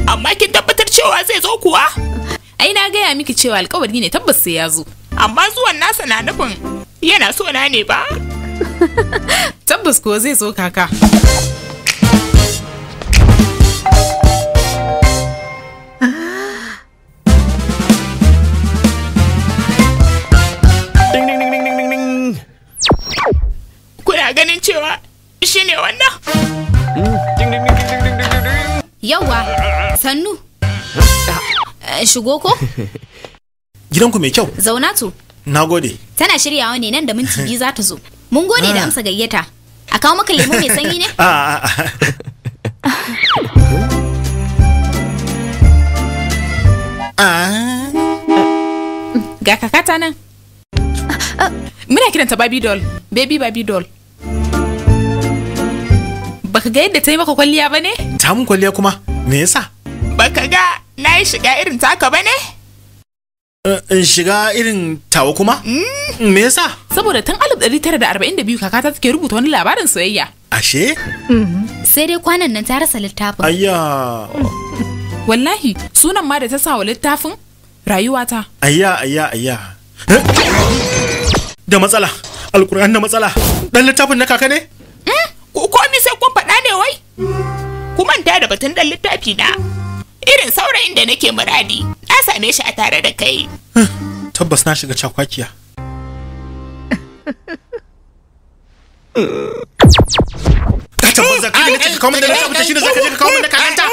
Amma kin tabbatar cewa zai zo kuwa? Ai na gaya miki cewa alkawari ne, tabbas sai ya zo. Amma zuwan nasa na nufin yana so na ne ba? Tabbas kuwa zai zo kaka. Kuna ganin cewa shine wannan? Yawwa, sannu. Shigo ko? Gidanku mai kyau. Zauna to. Nagode. Tana shiryawa ne, nan da minti 2 za ta zo. Mun gode da amsa gayyata. A kawo maka lemo mai sanyi ne? Ga kakata nan. Muna kiranta baby doll. Baby baby doll. Baka ga yadda ta yi maka kwalliya ba ne? Ta mun kwalliya kuma? Me yasa? Baka ga na yi shiga irin taka ba ne? In shiga irin tawa kuma? Me yasa? Saboda tun 1942 kakata take rubuta wani labarin soyayya. Ashe? Sai dai kwanan nan ta rasa littafin. Ayya. Wallahi sunan ma da ta sa wa littafin rayuwata. Ayya ayya ayya. Da matsala. Alkur'an da matsala. Dan littafin na kaka ne? Ku komi sai kun faɗa ne wai? Ku manta da batun dan littafi na. Irin saurayin da nake muradi, na same shi a tare da kai. Tabbas na shiga cakwakiya. Ka tabbas ka ne ka kawo min da littafin shi ne zaka je ka kawo min da kakanta.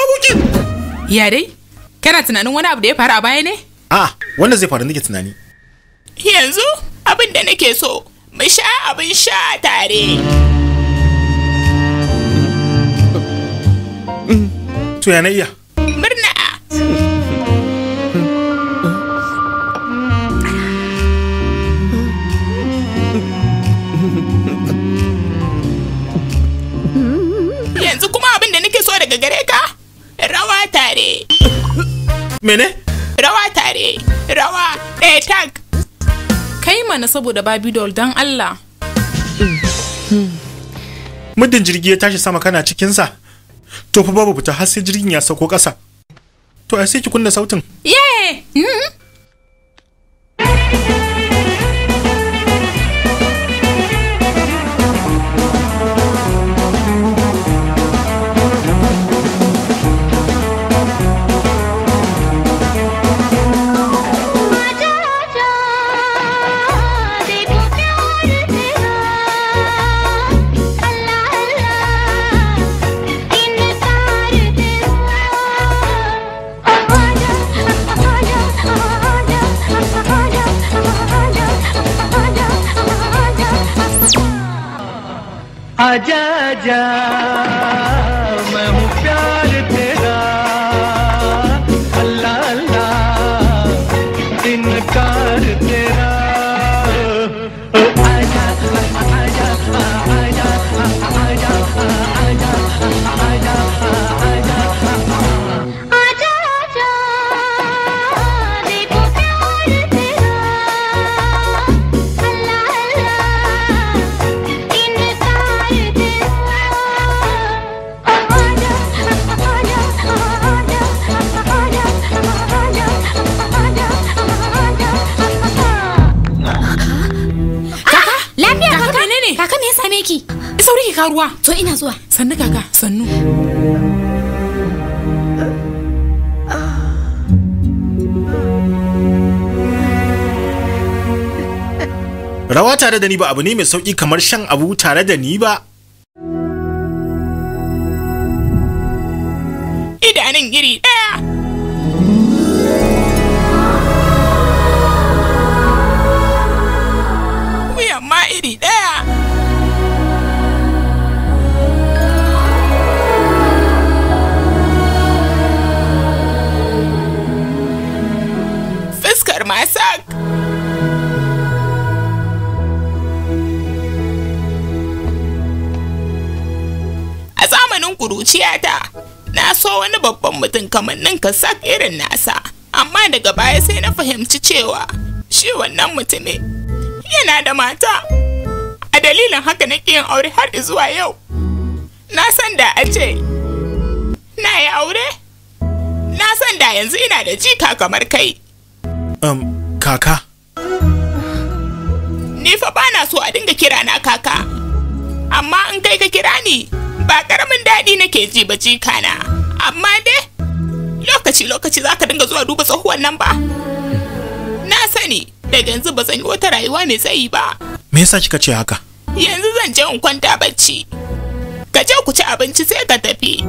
Ya dai? Kana tunanin wani abu da ya faru a baya ne? A, wanda zai faru nake tunani. Yanzu abin da nake so, mu sha abin sha tare. To ya na iya? Murna. Yanzu kuma abin da nake so daga gare ka, rawa tare. Mene? Rawa tare, rawa ɗaya tag. Kai mana saboda baby doll don Allah. Muddin jirgi ya tashi sama kana cikinsa, to fa babu fita har sai jirgin ya sauko ƙasa. To ai sai ki kunna sautin. Yeah! आजा आजा मैं हूँ प्यार तेरा अल्लाह अल्लाह इनकार तेरा ओ आजा आजा आजा आजा आजा आजा आजा आजा आजा देखो प्यार तेरा अल्लाह अल्लाह इनकार तेरा आजा आजा आजा आजा आजा आजा आजा. Kaka, Lafiya kaka kaka? Menene? Kaka me ya same ki? Sauri ki kawo ruwa. To ina zuwa. Sannu kaka, sannu. Rawa tare da ni ba abu ne mai sauki kamar shan abu tare da ni ba. Idanun iri ɗaya. Wuyan ma iri ɗaya. Fuskar ma sak. A zamanin kuruciyata, na so wani babban mutum kamannin ka sak irin nasa, amma daga baya sai na fahimci cewa shi wannan mutumin yana da mata. A dalilin haka na yin aure har zuwa yau. Na san da a ce na yi aure, na san da yanzu ina da jika kamar kai. Kaka. Ni fa bana so a dinga kira na kaka, amma in kai ka kira ni ba karamin daɗi nake ji ba jika na. Amma dai lokaci-lokaci za ka dinga zuwa duba tsohuwan nan ba. Na sani daga yanzu ba zan yi wata rayuwa mai tsayi ba. Me yasa kika ce haka? Yanzu zan je in kwanta bacci. Ka je ku ci abinci sai ka tafi.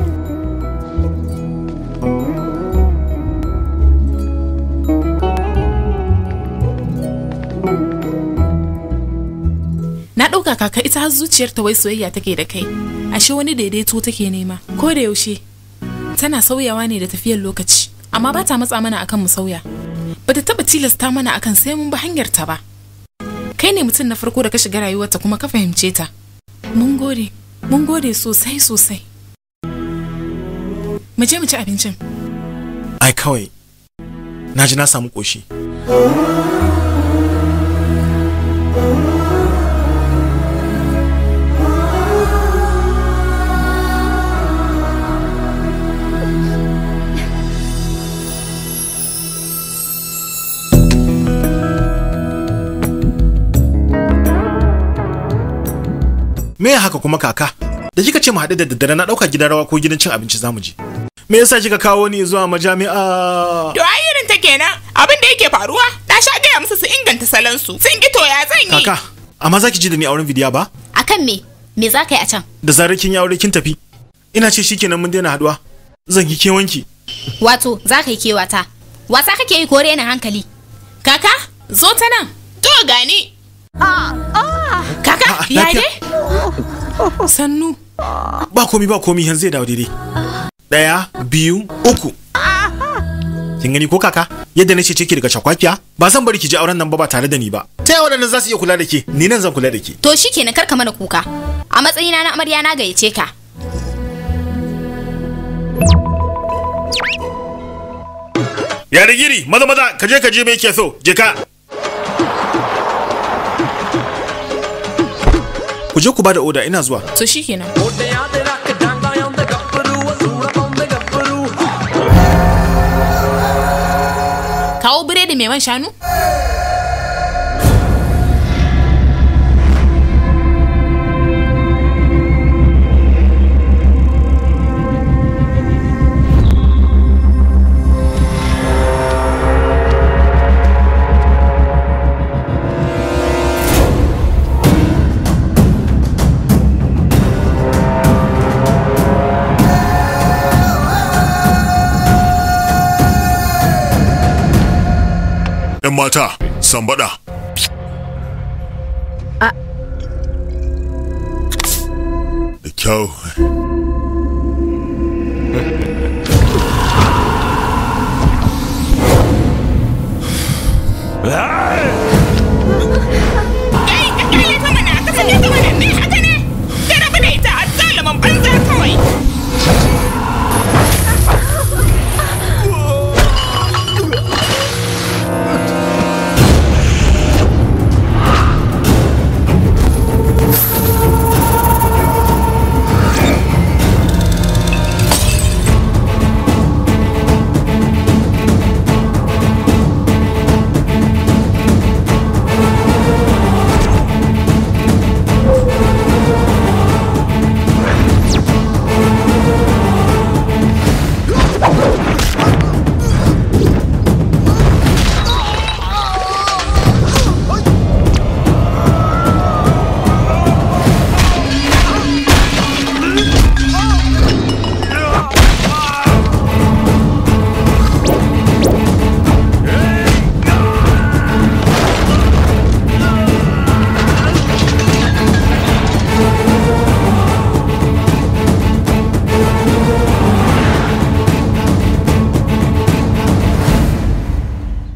Na ɗauka kaka ita har zuciyarta wai soyayya take da kai. Ashe wani daidaito take nema. Ko da yaushe tana sauyawa ne da tafiyar lokaci, amma ba ta matsa mana akan mu sauya. Ba ta taɓa tilasta mana akan sai mun bi hanyar ta ba. Kai ne mutum na farko da ka shiga rayuwarta kuma ka fahimce ta. Mun gode, mun gode sosai sosai. Mu je mu ci abincin. Ai kawai. Na ji na samu ƙoshi. Me haka kuma kaka? Da kika ce mu haɗu da daddare na ɗauka gidan rawa ko gidan cin abinci zamu je. Me yasa kika kawo ni zuwa majami'a? To ai irin ta kenan abin da yake faruwa na sha gaya musu su inganta salon su. Sun ki to ya zan yi. Kaka, amma za ki ji da ni auren bidiya ba? Akan me? Me za ka yi a can? Da zarar kin yi aure kin tafi. Ina ce shikenan mun daina haɗuwa. Zan yi kewanki. Wato za ka yi kewata. Wasa kake yi ko renin hankali? Kaka, zo ta nan. To gani. Kaka, ya ne? Sannu. Ba komi ba komi yanzu zai dawo daidai. 1, 2, 3. Kin gani ko kaka? Yadda nace ce ki daga cakwakiya, ba zan bari ki je auren nan ba ba tare da ni ba. Ta yaya waɗannan za su iya kula da ke? Ni nan zan kula da ke. To shikenan kar ka mana kuka. A matsayina na amarya na gayyace ka. Ya rigiri, maza maza ka je me yake so, je ka. Ku je ku bada oda ina zuwa. To shikenan. Kawo biredi mai man shanu? ‘Yan mata, sambaɗa. kyau. Kai, ka kyale ta mana, ka sake ta mana, me haka ne? Ka rabu da ita, azzaluman banza kawai.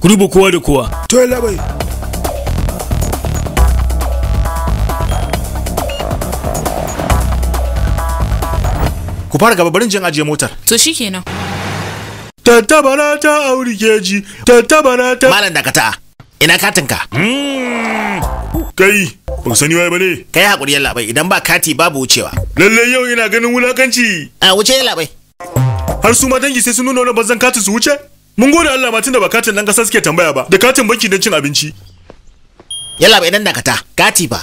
Ku duba kowa da kowa. To yalla bai. Ku fara gaba barin jin ajiye motar. To shikenan. Tattabara ta auri keji, tattabara ta. Malam dakata. Ina katinka? Kai, ba sani waye bane. Kai hakuri yalla bai, idan ba kati babu wucewa. Lalle yau ina ganin wulakanci. A wuce yalla bai. Har su ma dangi sai sun nuna wani bazan katin su wuce? Mun gode Allah ma tunda ba katin dan kasa suke tambaya ba, da katin banki don cin abinci. Yalla bai, dan dakata, kati ba.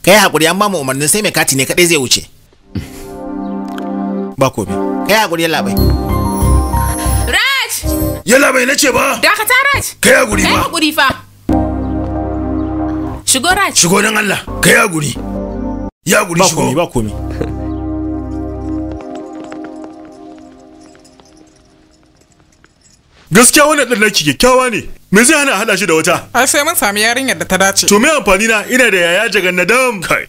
Kai hakuri an ba mu umarnin sai mai kati ne kadai zai wuce. Ba komai. Kai hakuri yalla bai. Raj! Yalla bai nace ba. Dakata Raj! Kai hakuri Kai ba. hakuri fa. Shigo Raj. Shigo dan Allah. Kai hakuri. Ya hakuri Ba shigo. komai, ba komai. Gaskiya wannan dan naki kyakkyawa ne. Me zai hana a hada shi da wata? Ai sai mun sami yarinyar da ta dace. To me amfani na ina da yaya jagannadam. Kai.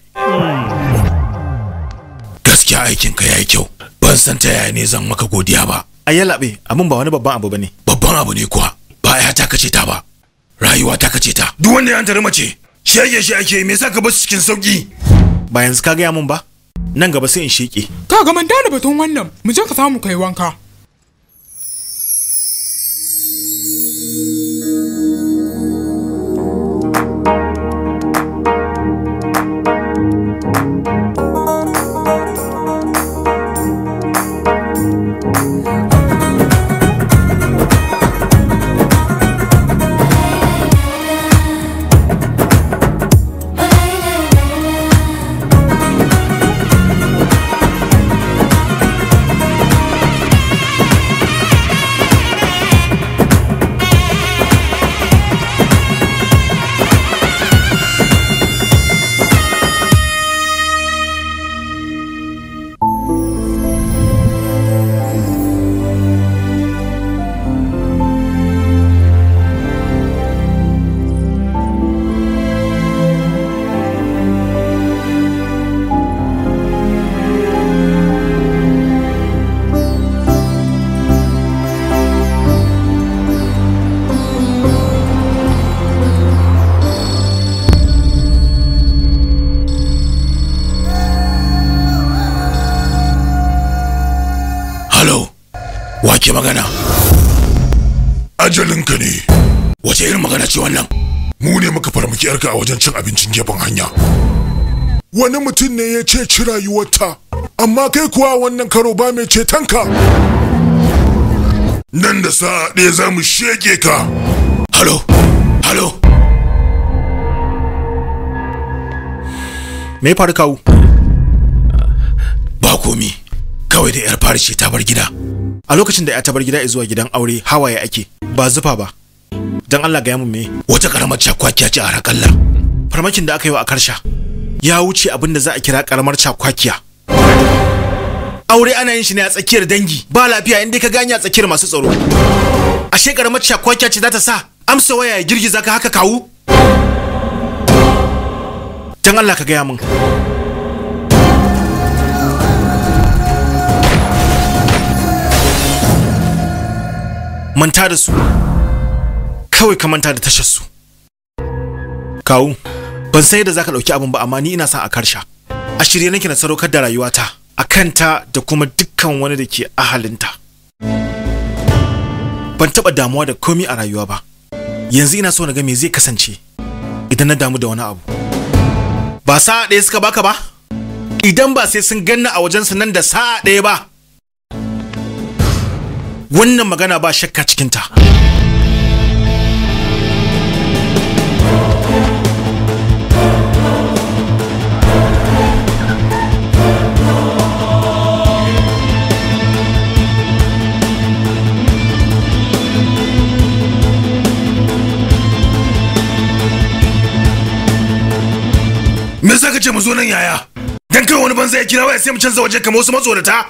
Gaskiya aikin ka yayi kyau. Ban san ta yaya ne zan maka godiya ba. Ai yalla bai, abin ba wani babban abu bane. Babban abu ne kuwa. Ba ya ta kace ta ba. Rayuwa ta kace ta. Duk wanda ya antare mace, shege shi ake yi, me yasa ka bar su cikin sauki? Ba yanzu ka gaya mun ba? Nan gaba sai in sheke. Ka ga man dana batun wannan, mu je ka samu kai wanka. Halo, wake magana? Ajalinka ne. Wace irin magana ce wannan? Mu ne muka farmaki yarka a wajen cin abincin gefen hanya. Wani mutum ne ya ce ci rayuwarta, amma kai kuwa wannan karo ba mai cetonka. Nan da sa'a ɗaya za mu sheke ka. Halo, halo. Me ya faru kawu? Ba komi. Kawai da yar fari ce ta bar gida. A lokacin da ya ta bar gida zuwa gidan aure hawaye ake, ba zufa ba. Dan Allah gaya mun me? Wata karamar cakwakiya ce a rakalla. Farmakin da aka yi wa Akarsha ya wuce abin da za a kira karamar cakwakiya. Aure ana yin shi ne a tsakiyar dangi, ba lafiya in dai ka ganye a tsakiyar masu tsaro. Ashe karamar cakwakiya ce za ta sa amsa waya ya girgiza ka haka kawu? Dan Allah ka gaya mun. Manta da su. Kawai ka manta da tashar su. Kawu, ban san yadda zaka dauki abin ba, amma ni ina son a karsha. A shirye nake na sadaukar da rayuwata a kanta da kuma dukkan wani da ke ahalinta. Ban taba damuwa da komi a rayuwa ba. Yanzu ina so na ga me zai kasance idan na damu da wani abu. Ba sa'a ɗaya suka baka ba? Idan ba sai sun ganna a wajensu nan da sa'a ɗaya ba. Wannan magana ba shakka cikinta. Me yasa kace mu zo nan yaya? Dan kai wani banza ya kira waya sai mu canza waje kamar wasu matsorata.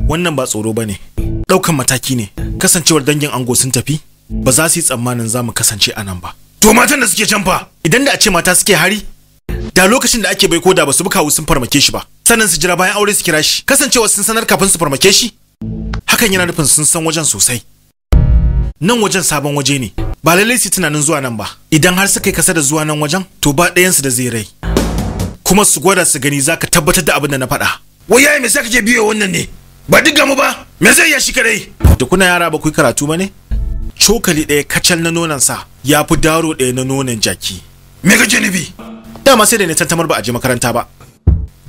Wannan ba tsoro bane. Daukan mataki ne. Kasancewar dangin ango sun tafi, ba za su yi tsammanin za mu kasance a nan ba. To matan da suke can fa? Idan da a ce mata suke hari, da lokacin da ake baiko da ba su bi kawu sun farmake shi ba. Sannan su jira bayan aure su kira shi. Kasancewar sun sanar kafin su farmake shi, hakan yana nufin sun san wajen sosai. Nan wajen sabon waje ne. Ba lallai su tunanin zuwa nan ba. Idan har suka yi kasa da zuwa nan wajen, to ba ɗayansu da zai rai. Kuma su gwada su gani zaka tabbatar da abin da na faɗa. Wai yaya me yasa kake biyo wannan ne? Ba duk gamu ba, me zai iya shi kadai? Da kuna yara ba ku yi karatu ba ne? Cokali ɗaya kacal na nonon sa ya fi daro ɗaya na nonon jaki. Me kake nufi? Dama sai da ni tantamar ba a je makaranta ba.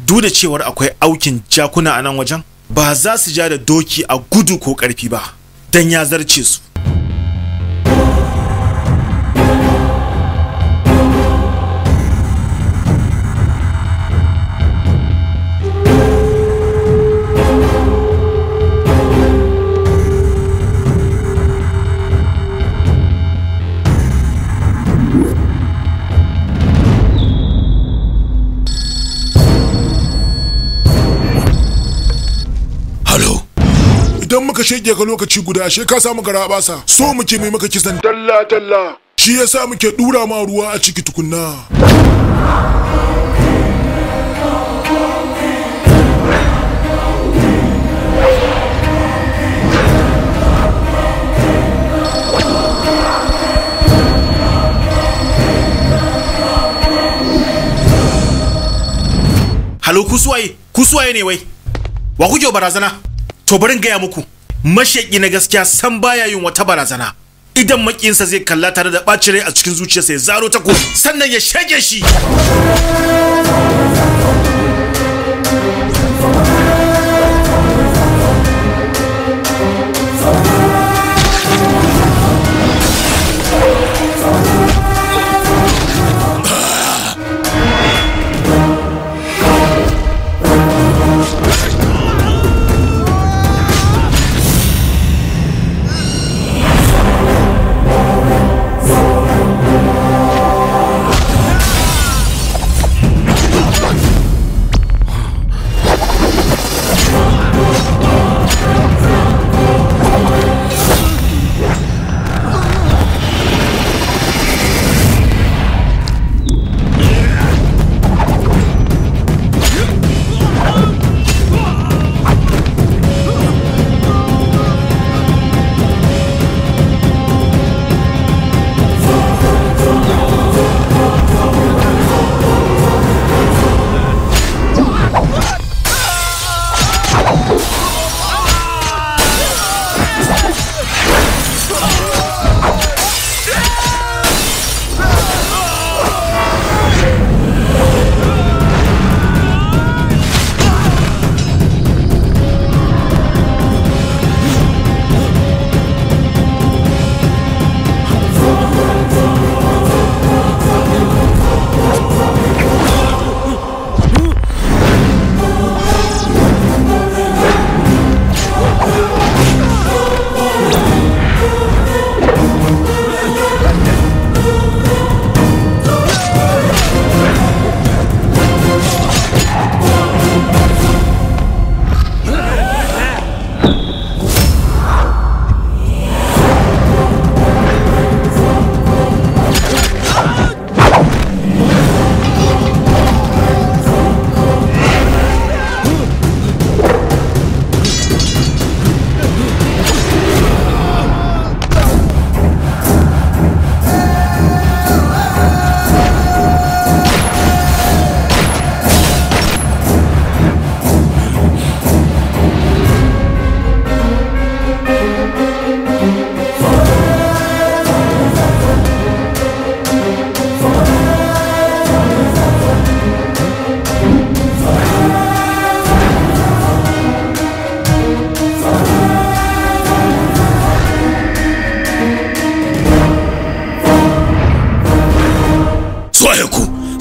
Duk da cewar akwai aukin jakuna a nan wajen, ba za su ja da doki a gudu ko ƙarfi ba, dan ya zarce su. Idan muka shege ka lokaci guda ashe ka samu garabasa, so muke mai maka kisan dalla dalla, shi yasa muke dura ma ruwa a ciki tukunna. Halo, kusuwaye, kusuwaye ne wai? Wa kuke barazana? To bari in gaya muku, mashaki na gaskiya san baya yin wata barazana. Idan makiyinsa zai kalla tare da ɓacin rai a cikin zuciyarsa ya zaro tako, sannan ya shage shi.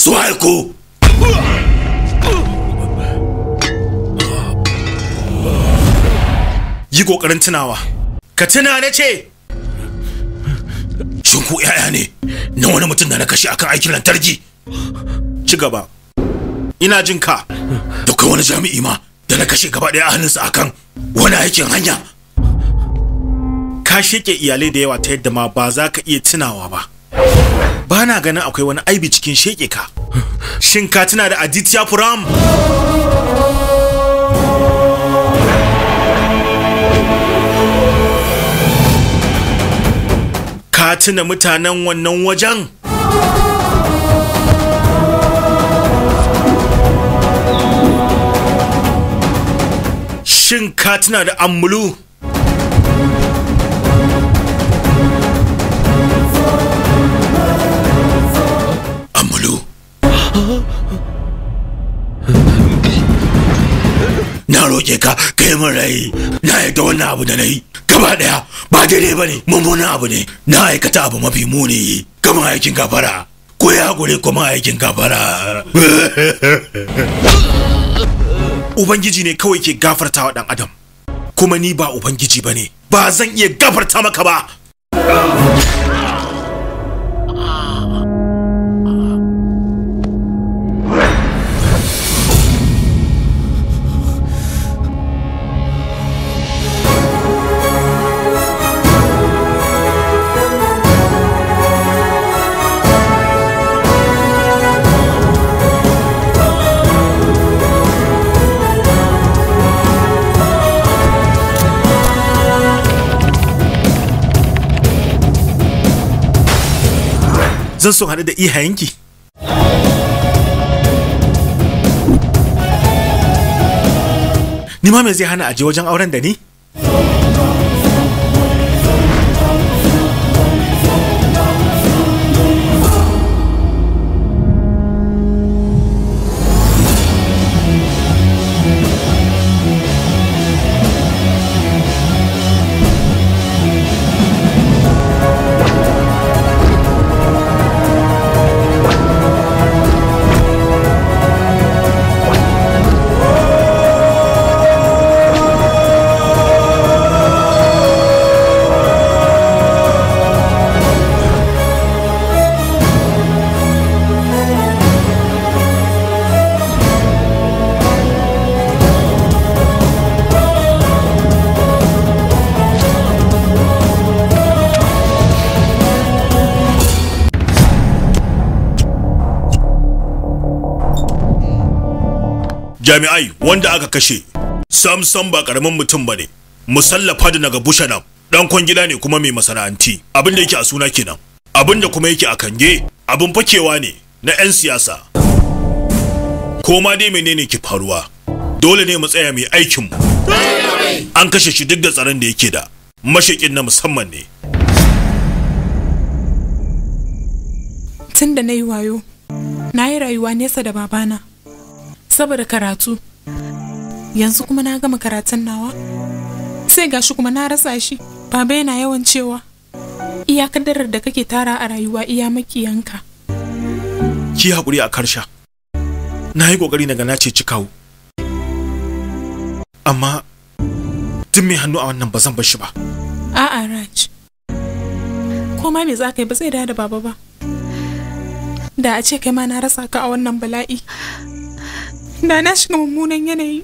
Su haiku. Yi kokarin tunawa. Ka tuna na ce. Shin ku 'ya'ya ne na wani mutum da na kashe akan aikin lantarki? Ci gaba. Ina jin ka. Da kai wani jami'i ma da na kashe gaba ɗaya hannunsa akan wani aikin hanya. Ka sheke iyalai da yawa ta yadda ma ba za ka iya tunawa ba. Ba na ganin akwai wani aibi cikin sheke ka. Shin ka tuna da Aditya Puram? Ka tuna mutanen wannan wajen? Shin ka tuna da Ammulu? Ammulu. Na roƙe ka kai min rai. Na yadda wannan abu da na yi gaba ɗaya ba daidai ba ne, mummunan abu ne. Na aikata abu mafi muni kamar aikin gafara. Ko ya haƙuri kuma aikin gafara. Ubangiji ne kawai ke gafarta wa ɗan adam. Kuma ni ba Ubangiji ba ne. Ba zan iya gafarta maka ba. Zan so haɗu da iyayenki. Ni ma me zai hana aje wajen auren da ni? Jami'ai wanda aka kashe sam ba karamin mutum ba ne. Musallafa da naga Bushanam dan kwangila ne kuma mai masana'anti. Abin da yake a suna kenan. Abin da kuma yake a kange abin fakewa ne na 'yan siyasa. Ko ma dai menene ke faruwa, dole ne mu tsaya mai aikin mu. An kashe shi duk da tsaron da yake da. Mashaƙin na musamman ne. Tun da na yi wayo, na yi rayuwa nesa da babana. Saboda karatu. Yanzu kuma na gama karatun nawa. Sai gashi kuma na rasa shi. Baba yana yawan cewa iya kadarar da kake tara a rayuwa iya makiyanka. Ki haƙuri a karsha. Na yi ƙoƙari na ga na ceci kawo. Amma duk mai hannu a wannan ba zan bar shi ba. A'a Raj. Ko ma me za ka yi ba zai dawo da baba ba. Da a ce kai ma na rasa ka a wannan bala'i. Da na shiga mummunan yanayi.